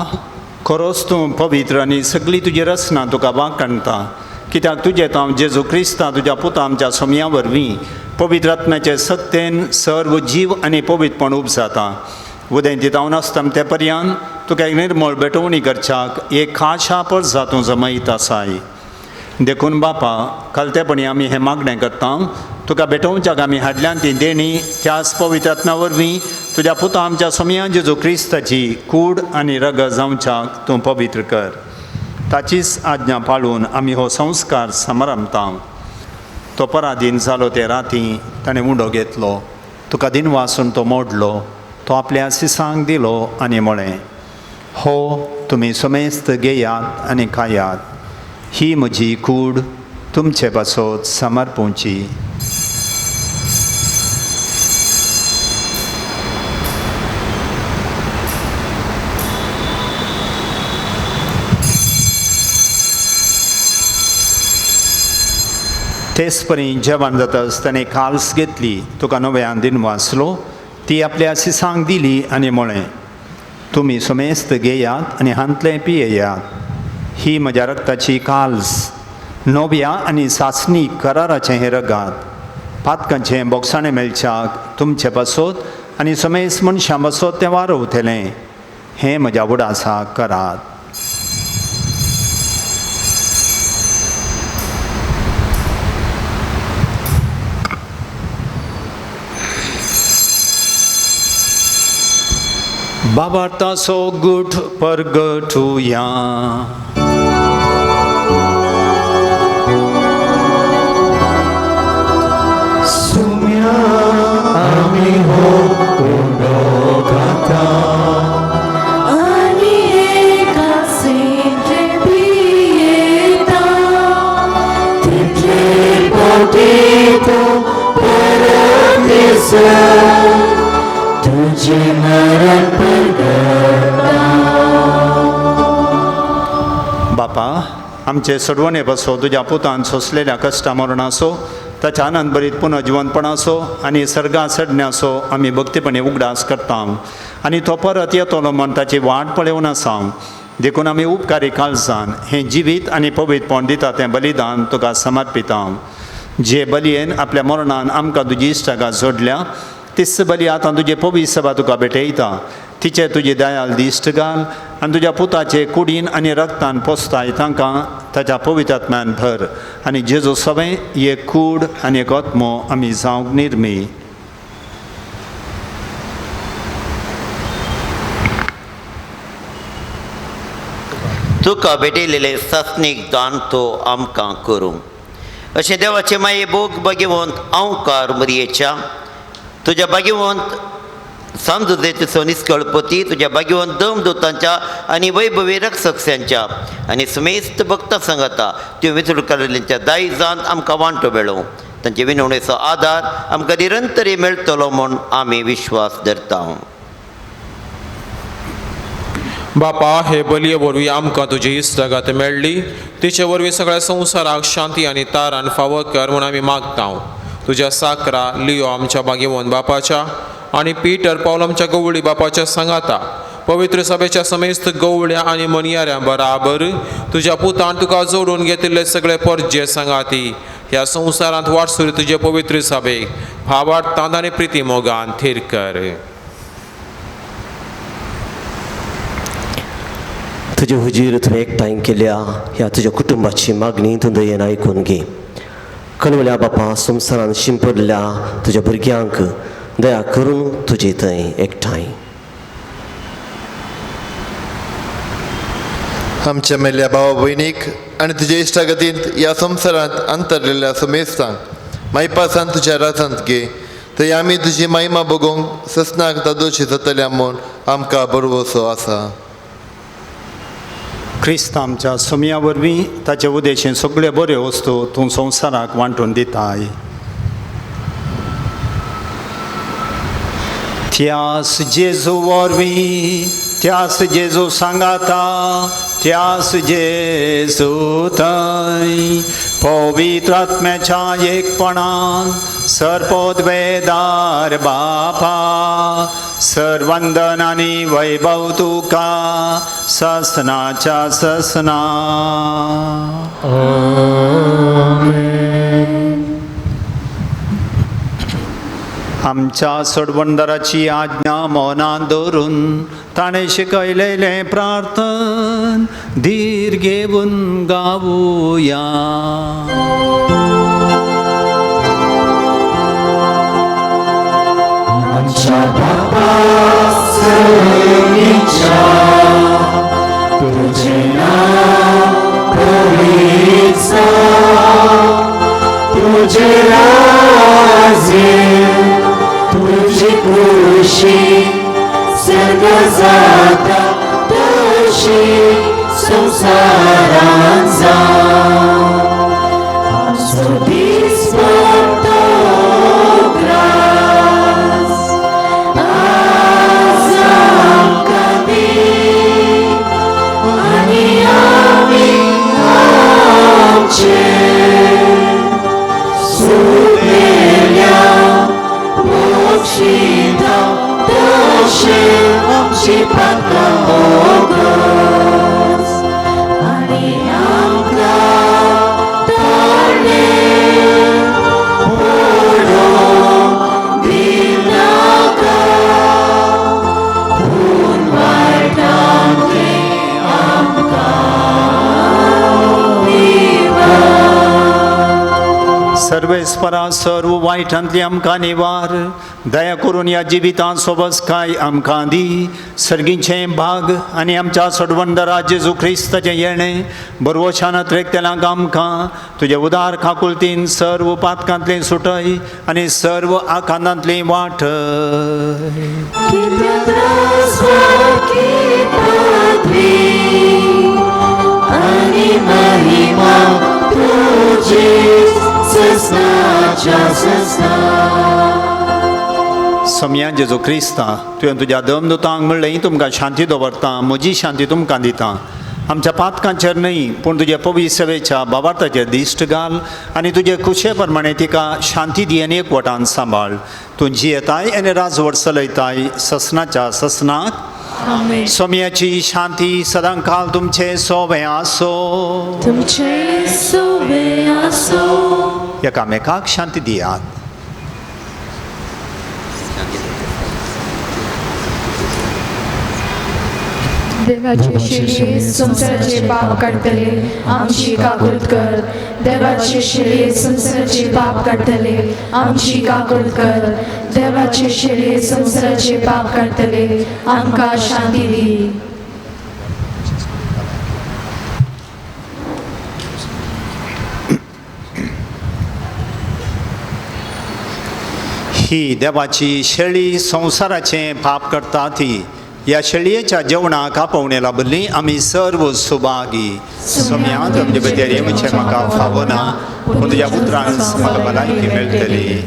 खरोच तूं पवित्र आनी सगळी तुजी रचना तुका वांकाणटा, कित्याक तुजें हांव जेजू क्रिस्ता तुज्या पुता आमच्या सोम्या वरवीं पवित्र आत्म्याचे सत्तेन सर्व जीव आनी पवित्रपण उपजाता. उदयंती हांव नासता ते पर्यान तुका एक निर्मळ भेटवणी करच्याक एक खाशा परजा तूं जमयत आसाय. देखून बापा, खालतेपणी आमी हें मागणें करता, तुका भेटोवच्याक आमी हाडल्यान ती देणी त्याच पवित्र आत्म्या वरवीं तुज्या पुता आमच्या सोम्या जेजू क्रिस्ताची कूड आनी रगत जावच्याक तूं पवित्र कर. ताचीच आज्ञा पाळून आमी हो संस्कार समारंभता. तो पराधीन जालो ते राती ताणें उंडो घेतलो, तुका दिनवासून तो मोडलो, तो आपल्या सिसांक दिलो आनी म्हळें, हो तुमी समेस्त घेयात आनी खायात, ही म्हजी कूड तुमचे पासत समर्पूंची. तेच परी जेवण जाताच ताणें काल्स घेतली, तुका नव्यान दिन वाचलो, ती आपल्या सिसांक दिली आनी म्हळें, तुमी समेस्त घेयात आनी हांतलें पियेयात, ही म्हज्या रक्ताची काल्स, नव्या आनी सासणी कराराचें हें रगात, पातकांचें बोगसाणें मेळच्याक तुमचे पासत आनी समेस्त मनशां पासत तें वारवतलें, हें म्हज्या उडासाक करात. बाबार्थाचो गुट परगटुया. सुम्या आमी हो उंडो खाता आनी एकासेंतले पियेता, तितले पावटी तूं परत येसर तुझे मरण परगटा. बापा, आमचे सोडवणे बसो तुज्या पुतान सोंसलेल्या कश्टा मरणाचो ताच्या आनंदभरीत पुनर्जिवंतपणाचो आनी सर्गां चडण्याचो आमी भक्तीपणी उगडास करता आनी तो परत येतलो म्हण ताची वाट पळोवन आसा. देखून आमी उपकारी काळजान हें जिवीत आनी पवित्रपण दिता तें बलिदान तुका समर्पिता. जे बलयेन आपल्या मरणान आमकां तुजी इश्टागात जोडल्या तीच बली आतां तुजे पवित्र सभा तुका भेटयता. तिचे तुजी दयाल दिश्ट घाल आनी तुज्या पुताचे कुडीन आनी रक्तान पोसताय तांकां ताच्या पवित्र आत्म्यान भर आनी जेजू सवें एक कूड आनी एक आत्मो आमी जावंक निर्मी. तुका भेटयलेलें सासणीक दान तो आमकां करूं अशें देवाचे माये भोग भाग्यवंत अंवकार मरयेच्या तुज्या भाग्यवंत सांजुदेचो निस्कळपती तुज्या भाग्यवंत दमदूतांच्या आनी वैभवी रक्षक्यांच्या आनी सुमेस्त भक्ता सांगता त्यो विचूड काडिल्ल्यांच्या दायजांत आमकां वांटो मेळोवं तांचे विनवणेचो आदार आमकां निरंतरी मेळटलो म्हूण आमी विश्वास धरता. बापा हे बलये वरवीं आमकां तुजी इश्टागत मेळ्ळी तिचे वरवीं सगळ्या संवसाराक शांती आनी तारान फावो कर म्हूण आमी मागता. तुज्या साकरा लियो आमच्या भाग्यवंत बापाच्या आनी पीटर पावल आमच्या गवळी बापाच्या सांगाता पवित्र सभेच्या समेस्त गवळ्या आनी मनयाऱ्यां बराबर तुज्या पुतान तुका जोडून घेतिल्ले सगळे परजे सांगाती ह्या संवसारांत वाटसुरी तुजे पवित्र सभेक भावार्थान आनी प्रिती मोगान थीर कर. तुजे हुजीर तुवें एकठांय केल्या ह्या तुज्या कुटुंबाची मागणी तूं दयेन आयकून घे. कणवल्या बापा संवसारान शिंपडल्या तुज्या भुरग्यांक दया करून तुजे थंय एकठांय. आमच्या मेल्ल्या भावा भयणीक आनी तुज्या इश्टागतींत ह्या संवसारांत अंतरलेल्या समेस्तांक मायपासान तुज्या राजांत घे थंय आमी तुजी महिमा बगोवंक ससनाक दादोशी जातल्या म्हूण आमकां बरवसो आसा. क्रिस्त आमच्या सोमया वरवीं ताचे उदेशीन सगळे बऱ्यो वस्तू तूं संवसाराक वांटून दिताय. त्यास जेजू वरवीं त्यास जेजू सांगाता त्यास जेजू थंय पवित्र आत्म्याच्या एकपणान सर्पोद्वेदार बापा सर्वंदन आनी वैभव तुका ससनाच्या ससना. आमच्या सोडवणदाराची आज्ञा मौनान दवरून ताणें शिकयलेलें प्रार्थन धीर घेवन गावुया. आमच्या बापा सर्गीच्या तुझें नांव पवित्र जावं, तुझें राज्य, तुजी खुशी सर्ग जाता तशी संवसारांत जावं. आमचो दिसपट्टो ग्रास आज आमकां दी आनी आमी आमचे सुकेल्या बक्षिता तशें आमची पातकां बोगस आनी आमकां ताणें पडोवंक दिनाका पूण वायटांतलें आमकां निवार. सर्वेस्परा सर्व वायटांतली आमकां निवार दया करून ह्या जिवितांत सोबसकाय आमकां दी. सर्गीचें भाग आनी आमच्या सोडवणदारा जेजू क्रिस्ताचें येणें बरवशान त्रेकतेलांक आमकां तुजे उदार काकुळतीन सर्व पातकांतलें सुटय आनी सर्व आकांतांतली वाटय. आनी महिमा तुजीच ससनाच्या ससना. सोमया जेजू क्रिस्ता तुवें तुज्या दमदुतांक म्हणलें तुमकां शांती दवरता म्हजी शांती तुमकां दिता. आमच्या पातकांचेर न्हय पूण तुज्या पवित्र सेवेच्या बाबार्थाचेर दिश्ट घाल आनी तुजे कुशे प्रमाणे तिका शांती दी आनी एकवटान सांबाळ. तूं जियेताय आनी राजवट चलयताय ससनाच्या ससनाक. सोम्याची शांती सदांकाल तुमचे सोवे आसो. तुमचे सोवे आसो. एकामेकाक शांती दियात. देवाचे शिरी संवसाराचे पाप काडटले आमची काकूत कर. देवाचे शिरी संवसाराचे पाप काडटले आमची काकूत कर. देवाचे शिरी संवसाराचे पाप काडटले आमकां शांती दी. ही देवाची शेळी संवसाराचें पाप करता ती ह्या शेळयेच्या जेवणाक आपोवणे लाभली आमी सर्व सुभागी. सोम्या तुमचे भितर येवचें म्हाका फावना पूण तुज्या उतरान म्हाका भलायकी मेळटली.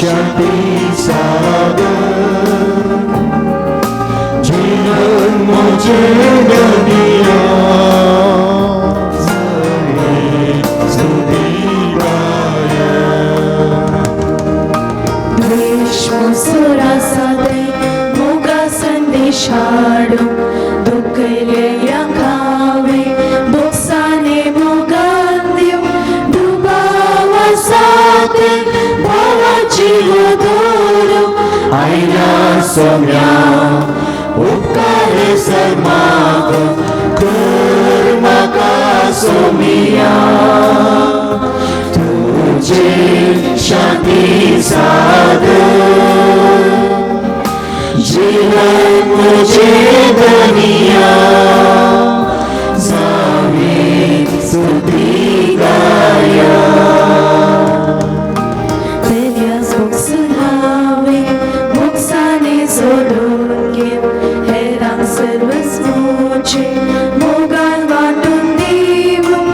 शांती सादर जीवन मुझे दुनिया स्तुति गाया द्वेष मोसोरा सादे मोगा संदेश हाडूं दुखयलेल्या खावे बोक्साने मोगान दिवं दुबावा साते भावाची दवरूं आयला सोम्या उपकार सर्माक कर म्हाका सोमिया तुझे शांती सादर जीवन मुझे दुनिया जावे स्तुती गाया तेल्यास बोक्सून हांवें बोक्साने सोडून घेवन हेरांक सर्वस मोचे मोगान वांटून दिवं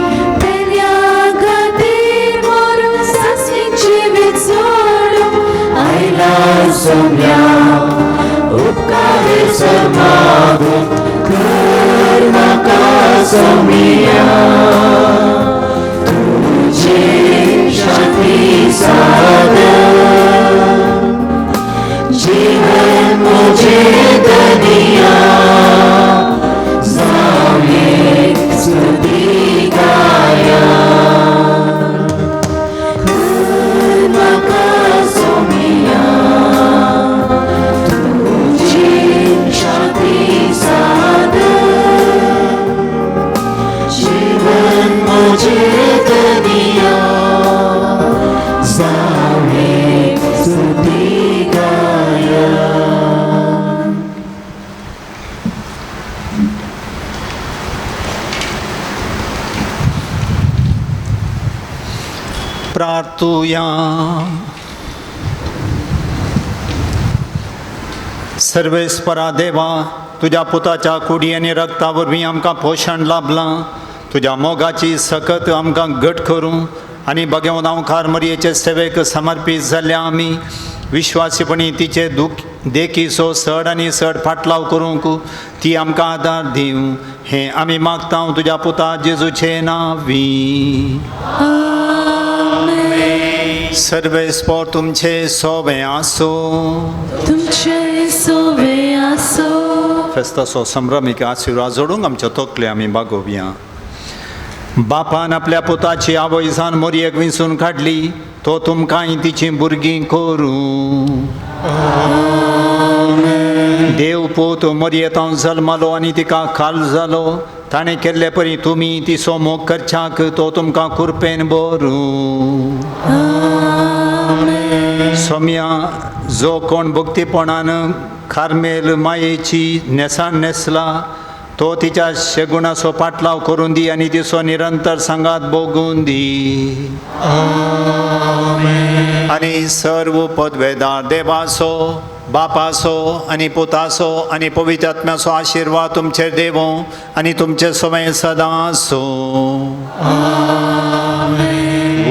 तेल्या खातीर मरून सासणीक जिवीत सोडूं आयला सोम्या उपकार सर्माग कर म्हाका सोमिया तुझे शांती सादर जीवन मुझे दुनिया जावे स्तुती गाया कर म्हाका सोमिया तुझे शांती सादर जीवन मुझे दुनिया जावे स्तुती गाया. प्रार्थुया. सर्वेस्परा देवा, तुज्या पुताच्या कुडी आनी रक्ता वरवीं आमकां पोशण लाभलां. तुज्या मोगाची सकत आमकां घट करूं आनी भगवंत हांवकार मरयेचे सेवेक समर्पीत जाल्ल्या आमी विश्वासीपणी तिचे दुख देखीचो चड आनी चड फाटलाव करूंक ती आमकां आदार दिवं, हें आमी मागता तुज्या पुता जेजूचे नांवी. सर्वेस्पर तुमचे सोबें आसूं. तुमचे सोवे आसो. फेस्ताचो संभ्रमीक आशिर्वाद जोडूंक आमच्या तकले आमी बागोवया. बापान आपल्या पुताची आवय जावन मोरयेक विंचून काडली, तो तुमकांय तिचीं भुरगीं करूं. देव पूत मोरयेतावन जल्मलो आनी तिका खाल जालो. ताणें केल्ले परी तुमी तिचो मोग करच्याक तो तुमकां कुरपेन बरूं. सोम्या, जो कोण भक्तीपणान कार्मेल मायेची न्हेसाण न्हेसला तो तिच्या शेगुणाचो पाटलाव करून दी आनी तिचो निरंतर सांगात भोगून दी. आनी सर्व पदवेदार देवाचो, बापाचो आनी पुताचो आनी पवित्र आत्म्याचो आशिर्वाद तुमचेर देवो आनी तुमचे समय सदां आसूं.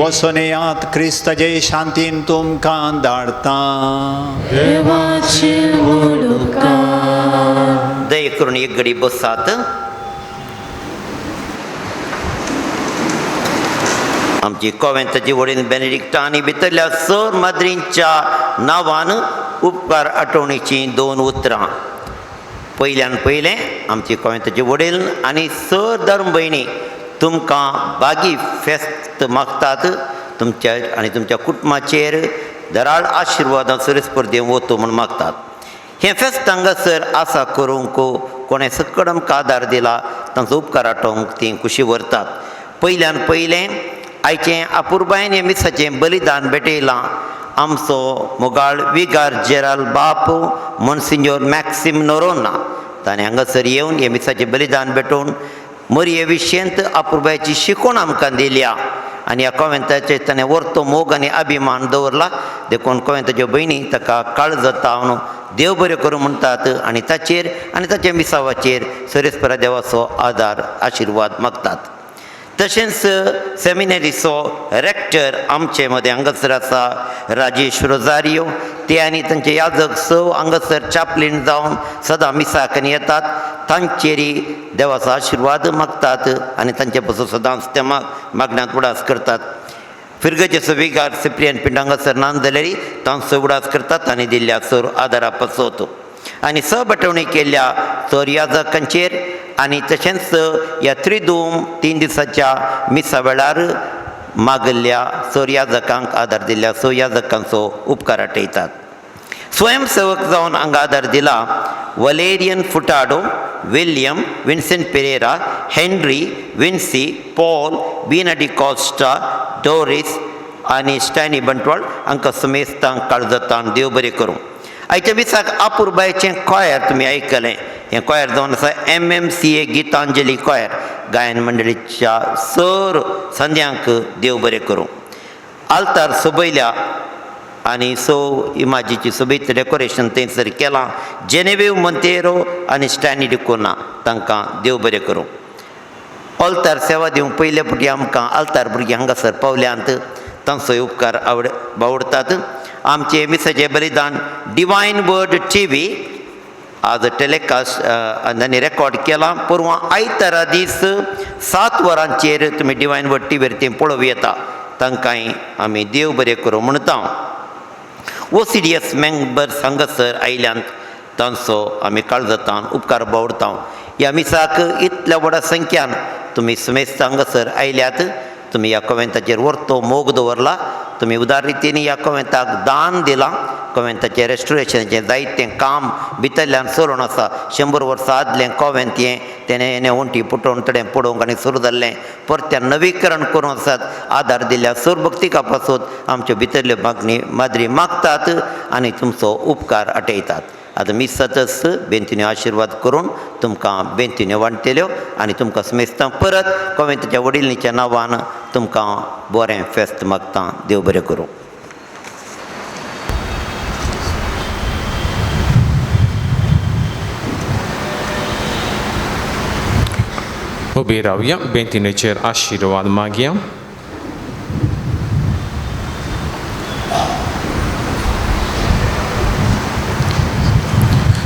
वचून येयात, क्रिस्ताचे शांतीन तुमकां धाडता. देवाचे व्हड उपकार. दया करून एक घडी बसात. आमची कोवेंताची वडील बेनेडिक्टा आनी भितरल्या सर माद्रींच्या नांवान उपकार आठवणीचीं दोन उतरां. पयल्यान पयलें आमची कोवेंताची वडील आनी सर धर्म भयणी तुमकां बागी फेस्त मागतात. तुमच्या आनी तुमच्या कुटुंबाचेर दराळ आशिर्वादां सुरेस्पर देव वतो म्हूण मागतात. हें फेस्त हांगासर आसा करूंक कोणें सकड आमकां आदार दिला तांचो उपकार आठोवंक तीं खुशी व्हरतात. पयल्यान पयलें आयचें अपुरबायेन हें मिसाचें बलिदान भेटयलां आमचो मोगाळ विगार जेराल बाप मोन्सिंजोर मॅक्सिम नोरोना. ताणें हांगासर येवन हें मिसाचें बलिदान भेटोवन मरये विशयंत अपुरबायेची शिकवण आमकां दिल्या आनी ह्या कोवेंताचेर ताणें वर्तो मोग आनी अभिमान दवरला. देखून कोवेंताच्यो भयणी ताका काळजांत देव बरें करूं म्हणटात आनी ताचेर आनी ताच्या मिसावाचेर सरेस्परा देवाचो आदार आशिर्वाद मागतात. तशेंच सेमिनरीचो रेक्टर आमचे मदें हांगासर आसा राजेश रोजारियो, ते आनी तांचे याजक सव हांगासर चापलीन जावन सदां मिसाक येतात. तांचेरी देवाचो आशिर्वाद मागतात आनी तांचे पासून सदांच ते मागण्यांत उडास करतात. फिरगजेचो विगार सिप्रियन पिंड हांगासर नान जाल्यार तांचो उडास करतात आनी दिल्ल्या सर आदारा पासत आनी सहबटवणी केल्ल्या चर याजकांचेर आनी तशेंच ह्या त्रिदूम 3 दिसाच्या मिसा वेळार मागल्ल्या चर याजकांक आदार दिल्ल्या स याजकांचो उपकार आठयतात. स्वयंसेवक जावन हांगा आदार दिला Valerian Furtado, William, Vincent Pereira, Henry, Vincy, Paul, Beena D'Costa, Doris आनी स्टॅनी बंटवाळ हांकां समेस्तांक काळजातान देव बरें करूं. आयच्या मिसाक आपुरबायचें कॉयर तुमी आयकलें. हें कॉयर जावन आसा MMCA Gitanjali coir. गायन मंडळीच्या सर संध्यांक देव बरें करूं. आल्तार सोबयल्या आनी सो इमाजीची सोबीत डेकोरेशन थंयसर केलां. जेनेवीव मोंतेरो आनी स्टॅनी डिकोना तांकां देव बरें करूं. आल्तार सेवा दिवंक पयले फावटी आमकां आल्तार भुरगीं हांगासर पावल्यांत, तांचोय उपकार आवडतात. आमचें मिसाचें बलिदान डिवायन वर्ड TV आज टेलिकास्ट आनी रेकॉर्ड केलां. परवां आयतारा दीस 7 वरांचेर तुमी डिवायन वर्ड टीव्हीर तें पळोवं येता. तांकांय आमी देव बरें करूं म्हणटा. OCDS members हांगासर आयल्यांत, तांचो आमी काळजातान उपकार बावडता. ह्या मिसाक इतल्या व्हडा संख्यान तुमी समेस्त हांगासर आयल्यात. तुमी ह्या कोवेंताचेर व्हरतो मोग दवरला, तुमी उदार रितीन ह्या कोवेंताक दान दिलां. कोवेंताचें रेस्टोरेशनाचें जायतें काम भितरल्यान चलून आसा. 100 वर्सां आदलें कोवेंत हें तेणें वण्टी पुटोवन थोडें पडोवंक आनी सुरू जाल्लें परत्यान नवीकरण करूंक आसात. आदार दिल्ल्या सोरभक्तिका पासून आमच्यो भितरल्यो मागणी माद्री मागतात आनी तुमचो उपकार आटयतात. आतां मिसाचच बेंतीन्यो आशिर्वाद करून तुमकां बेंतीन्यो वांट्टल्यो आनी तुमकां समेस्तां परत कोवेंताच्या वडिलांच्या नांवान तुमकां बरें फेस्त मागता. देव बरें करूं. उबी रावया, बेंतीनेचेर आशिर्वाद मागया.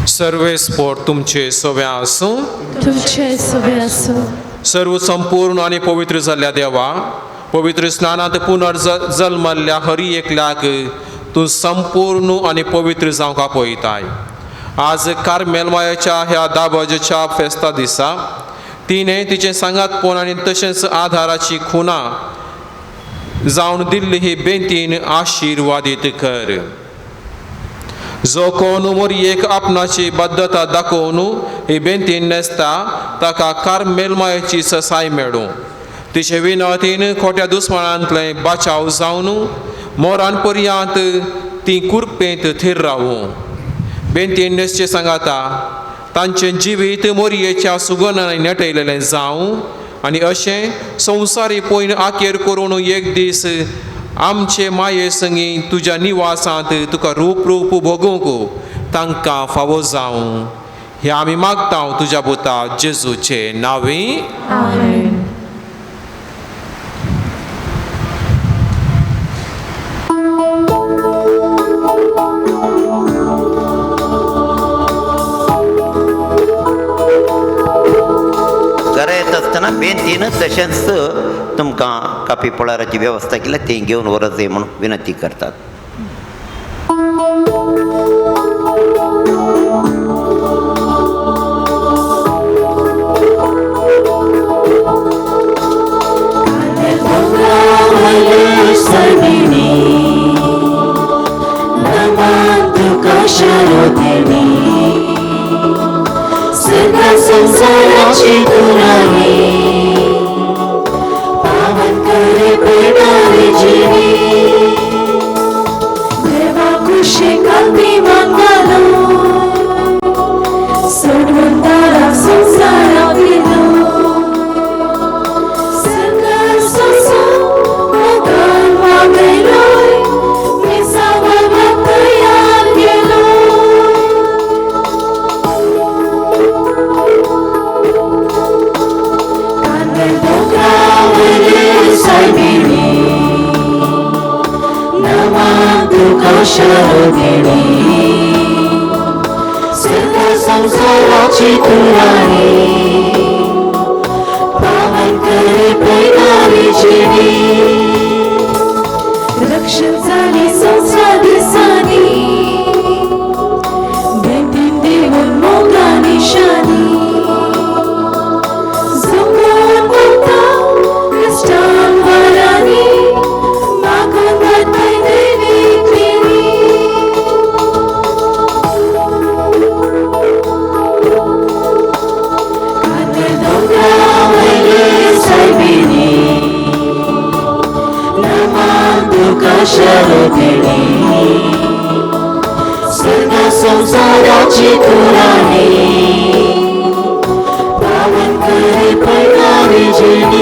सर्वेस्पोर तुमचे सवे आसूं, तुमचे सवे आसूं. सर्व संपूर्ण आनी पवित्र जाल्ल्या देवा, पवित्र स्नानांत पुनर्जल्मल्ल्या हरी एकल्याक तूं संपूर्ण आनी पवित्र जावंक आपयताय. आज कार्मेल मायाच्या ह्या दाबाजेच्या फेस्ता दिसा तिणें तिचें सांगातपण आनी तशेंच आधाराची खुणा जावन दिल्ली ही बेंतीन आशिर्वादीत कर. जो कोण मोरयेक आपणाची बद्धता दाखोवन ही बेंतीन न्हेसता ताका कार्मेल मायेची ससाय मेळूं. तिचे विनतीन खोट्या दुस्मानांतलें बाचाव जावन मोरान पर्यांत ती कुरपेंत थीर रावूं. बेंतीन न्हेसचे सांगाता तांचें जिवीत मोरयेच्या सुगंधान नटयलेलें जावं आनी अशें संवसारी पयन आखेर करून एक दीस आमचे माये संगी तुज्या निवासांत तुका रूप रूप भोगूंक तांकां फावो जावं. हें आमी मागता तुज्या पुता जेजूचे नांवी. आमेन. घरा येता आसतना बेंतीन तशेंच तुमकां कापी पळाराची वेवस्था केल्या ती घेवन व्हरत जाय म्हणून विनंती करतात. संसाराची पुराई पावन करे पेडारी जिवी देवा कुशी कांती मांगालो सोडून तारा संसारा दिलो सकल ससो मोगान वागयलोय मिसावर तयार केलो. शरदिणी स्वर्ग संसाराची कुराणी पावन करे पैदारी जिणी रक्षण झाली संसार दिसांनी भेटीन देऊन मोगानी शानी जमून वता कश्टान वरांनी मागून वताय देवी देवी. कार्मेल दोंगरा वयले सायबिणी नमन तुका शरदिणी स्वर्ग संसाराची कुराणी पावन करे पैदारी जिणी.